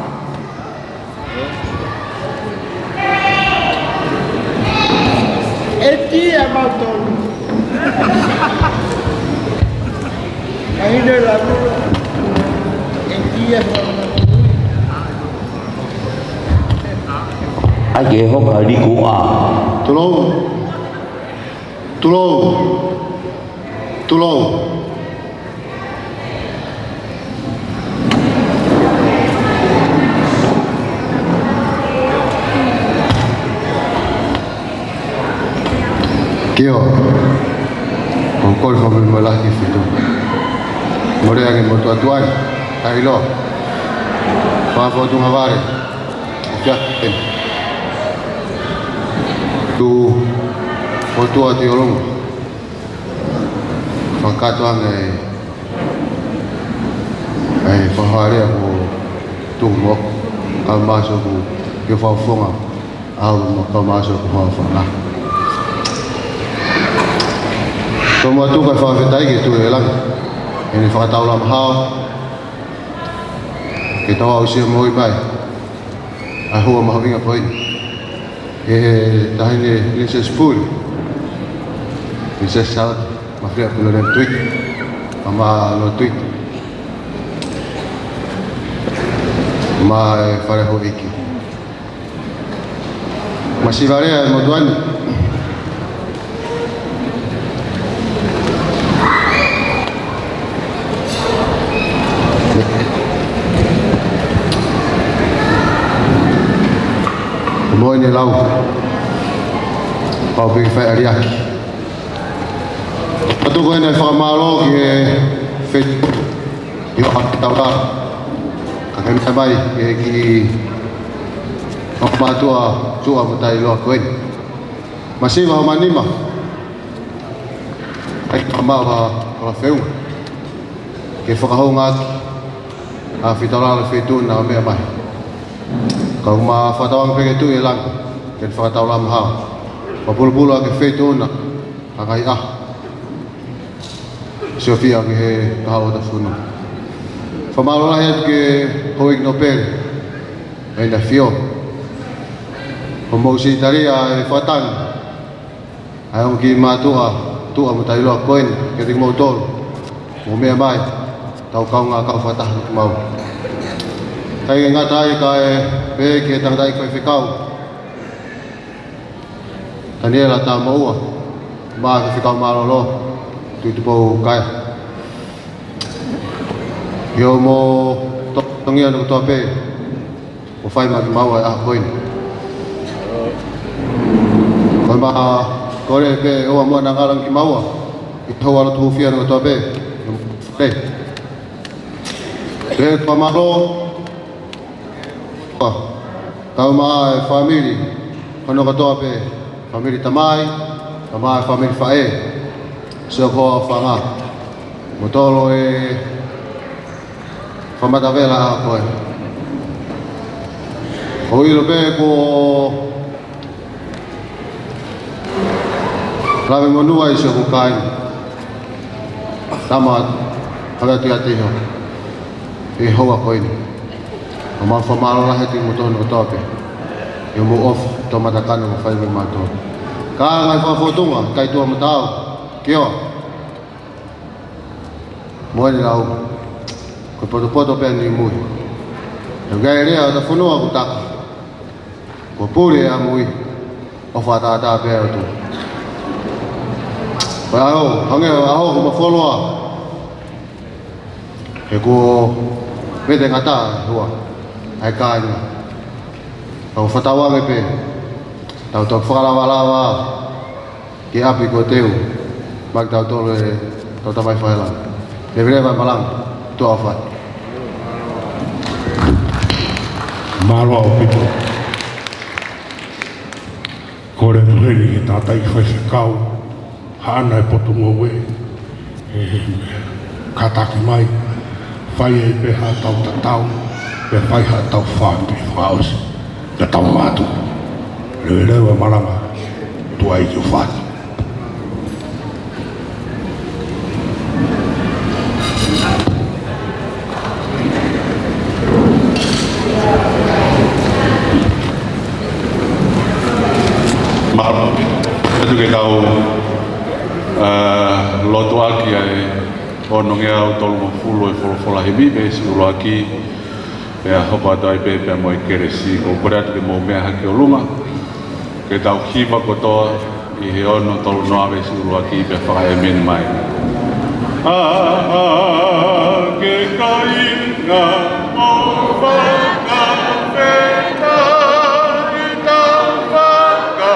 ʻE tia mautolu. Mahino e laulua. ʻE tia mautolu. ʻAi ke hoka liku ā. Tulou. Tulou. Tulou. Kio. ʻOku ou kole fakamolemole lahi ki he feituʻu. Mole ange mo tuatuai. Ka ʻiloa. Fakafotunga vale. ʻOku ʻikai ke. Tu. ʻOtua ʻi ʻolunga. Fakakātoa ange ʻa e fakalea ko Tuku mo Kau Maso ko Kio Faufonga, au mo Kau Maso ko Faufonga. Tō mo atu ka fakafetaʻi ki he Tuʻi ʻo e langi, ʻene fakataulama hao, ke tau aʻusia mo ʻi mai ʻa e hua mahuʻinga ko eni. He taʻahine Princess Puli, Princess Charlotte, Mafia Pulelem Tuiki, Mama Lo Tuiki, mo e Fale Houʻeiki. Masiva lea e motuʻa ni. Mo ʻene lau. Pau pē ke fai aliaki. Patu ko ʻene fakamālō ki he feituʻu ʻi hoʻatau lā. Ka ke meʻa mai ki he kiʻi ongo mātuʻa tuʻa mo taʻeʻiloa ko eni. Masiva hono nima. Mava o la feu ke fakahoungaʻaki ʻa e fitaulalo feituʻuna ʻo meʻa mai. Kau ma fakatauange pē ke tuʻu e langi ke fakataulama hao. Fakapulupulu ʻa e feituʻuna ʻa e ngaahi ʻaho. Siofia ki he kahaʻu ʻo Tafunu. Fakamālō lahi atu ki he houʻeiki nōpele ʻa ʻEne ʻAfio. Ko mou sitalia e fakatangi ʻa e ongo kiʻi mātuʻa, tuʻa mo tailoa ko eni, kiate kimoutolu. Mou meʻa mai, tau kaungā kau fakataha mo kimaua. ʻIkai ke ngata ai kae pehē ki he tangataʻeiki faifekau, Taniela Tāmoʻua, mo e faifekau mālōlō, Tuʻitupou Kaea. ʻIo mo to-, tongia no kotoa pē ʻoku fai maʻa kimaua he ʻaho ko eni. Ko e maʻa kole pē ʻoua muʻa naʻa ngalo kimaua ʻi he houa lotu hūfia no kotoa pē. Pē. Pea fakamālō, kau mai e fāmili hono kotoa pē, fāmili tamai, kau mai e fāmili faʻē, sio ko e fanga. Mo tolo e fakamatavela ʻa koe. ʻOku ʻilo pē kuo lave monū ai siʻoku kāinga. Tama, kau atu ia te iho. ʻI he houa ko eni. ʻOku mau fakamālō lahi atu kimoutolu kotoa pē. ʻI hoʻomou ʻofa, tō matakana mo fai mo mātou. Ka ngaahi fakafōtunga, kai tuʻa mo taau. Kiʻi ʻoa. Mo eni lau. Ko e potopoto pē ni mui. ʻOku ʻi ai e lea ʻo Tafunua ʻoku taka. Ko e pule ʻa mui, ʻofa ʻataʻatā pē ʻa e ʻOtua. Ko e ʻaho, hangē ko e ʻaho ko Mafoloa. He kuo vete ngata hua, ʻa e kāinga. Tau fakatauange pē, tau tau fakalavalava, ki ʻapi ko Teu, maʻa kitautolu ʻe tau Tamai Fakalelangita. Leveleva e malanga, tuʻa ʻofa atu. Mālō ʻaupito. Kole atu heni ki he tangataʻeiki faifekau, haʻana e potungāue, ʻe, kātaki mai, fai ai pē haʻatau tatau, pea fai haʻatau fāmili fakaʻosi, pea tau mātuʻa. Leveleva e malanga, tuʻa ʻeiki ʻofa atu. Mālō. ʻOatu ke tau, ā, lotu ʻaki ʻa e ono ngeau tolungofulu ʻo e Folofola Himi, veesi ʻuluaki, pea hoko atu ai pē pea mo e kelesi. ʻOku ou kole atu ke mou meʻa hake ʻi ʻolunga, ke tau hiva kotoa ʻi he ono tolu noa veesi ʻuluaki pea fakaʻēmeni mai. ʻA, ʻa, ke kāinga mo fakafetaʻi tau faka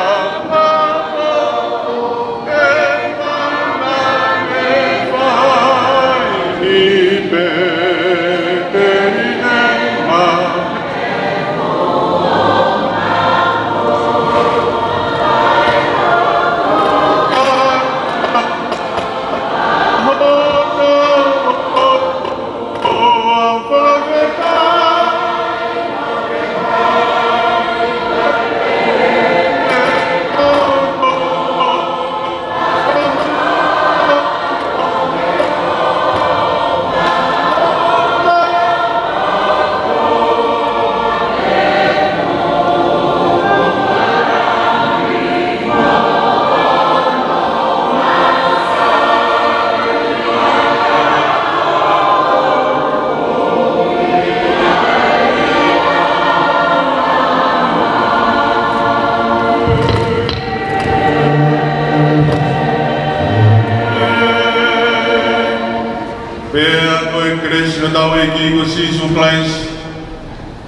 Pea ko e kelesi ʻa hotau ʻEiki ko Sīsū Kalaisi,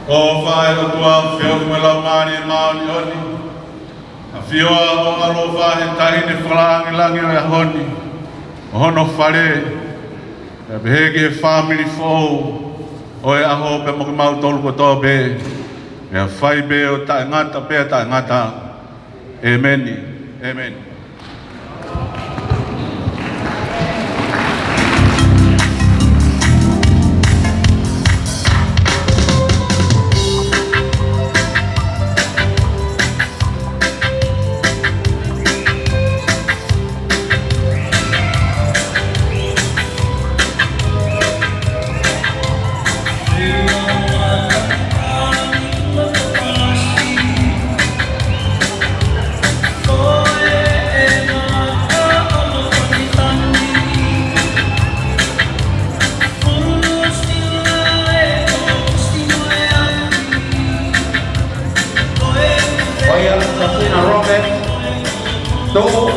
ʻofa ʻa e ʻOtua, feohi mo e Laumālie Māʻoniʻoni, ʻafioʻanga ʻo ʻaloʻofa he taʻahine fakalangilangi ʻo e ʻaho ni, ʻo hono fale, pea pehē ki he fāmili foʻou ʻo e ʻaho pea mo kimautolu kotoa pē, pea fai pē ʻo taʻengata pea taʻengata. ʻEmeni. ʻEmeni. Tō.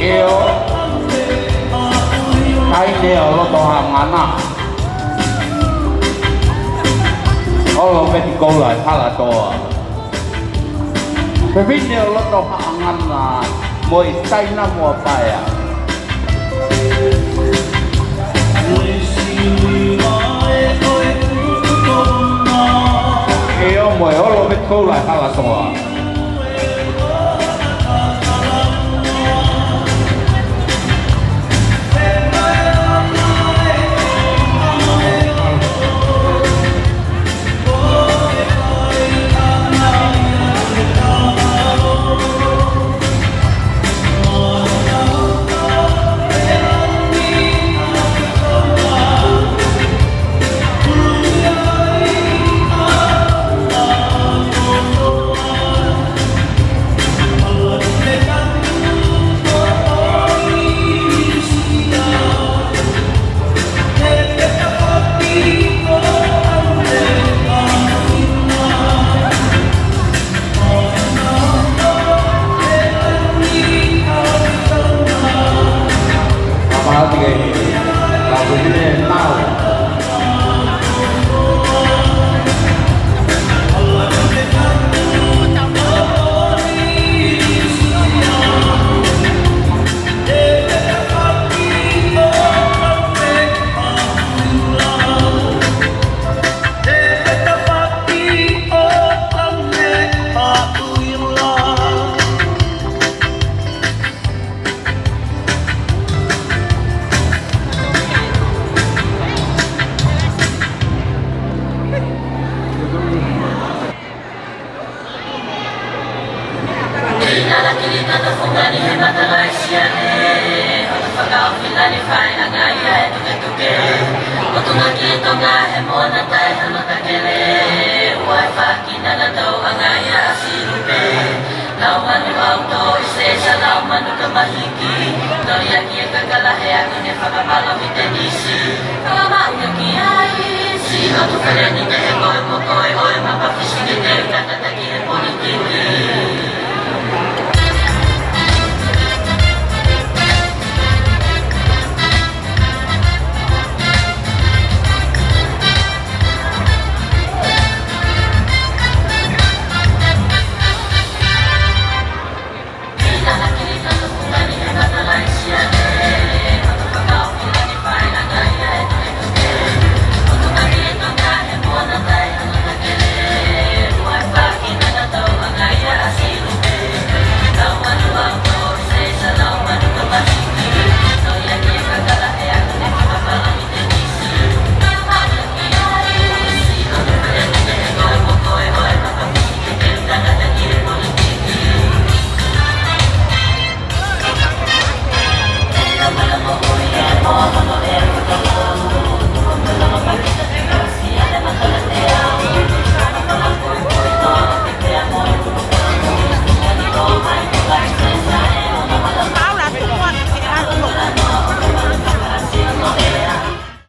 ʻIo. Taʻahine ʻo loto Haʻangana. ʻOlo Meti Koula ʻi Palatoa. Fefine ʻo loto Haʻangana mo e Taina mo Paea. ʻIo, mo e ʻOlo Meti Koula ʻi Palatoa. Kei nala kili tata fungani he matalaʻi siane, hono fakaʻofi lali fai ʻa Ngaia e tuketuke. Motunga ki Tonga he mona tai hano takele, ua e faki nana tau ʻa Ngaia ʻa Silupe. Lau manu ʻauto ʻi se sa lau manu ka mahiki, noli ʻaki e kakala he ako ne fakapalo mi tenisi. Fakamau ia ki ai, si hotu feleni te he koe mo koe ʻoe ma pafisi ki te u kakataki.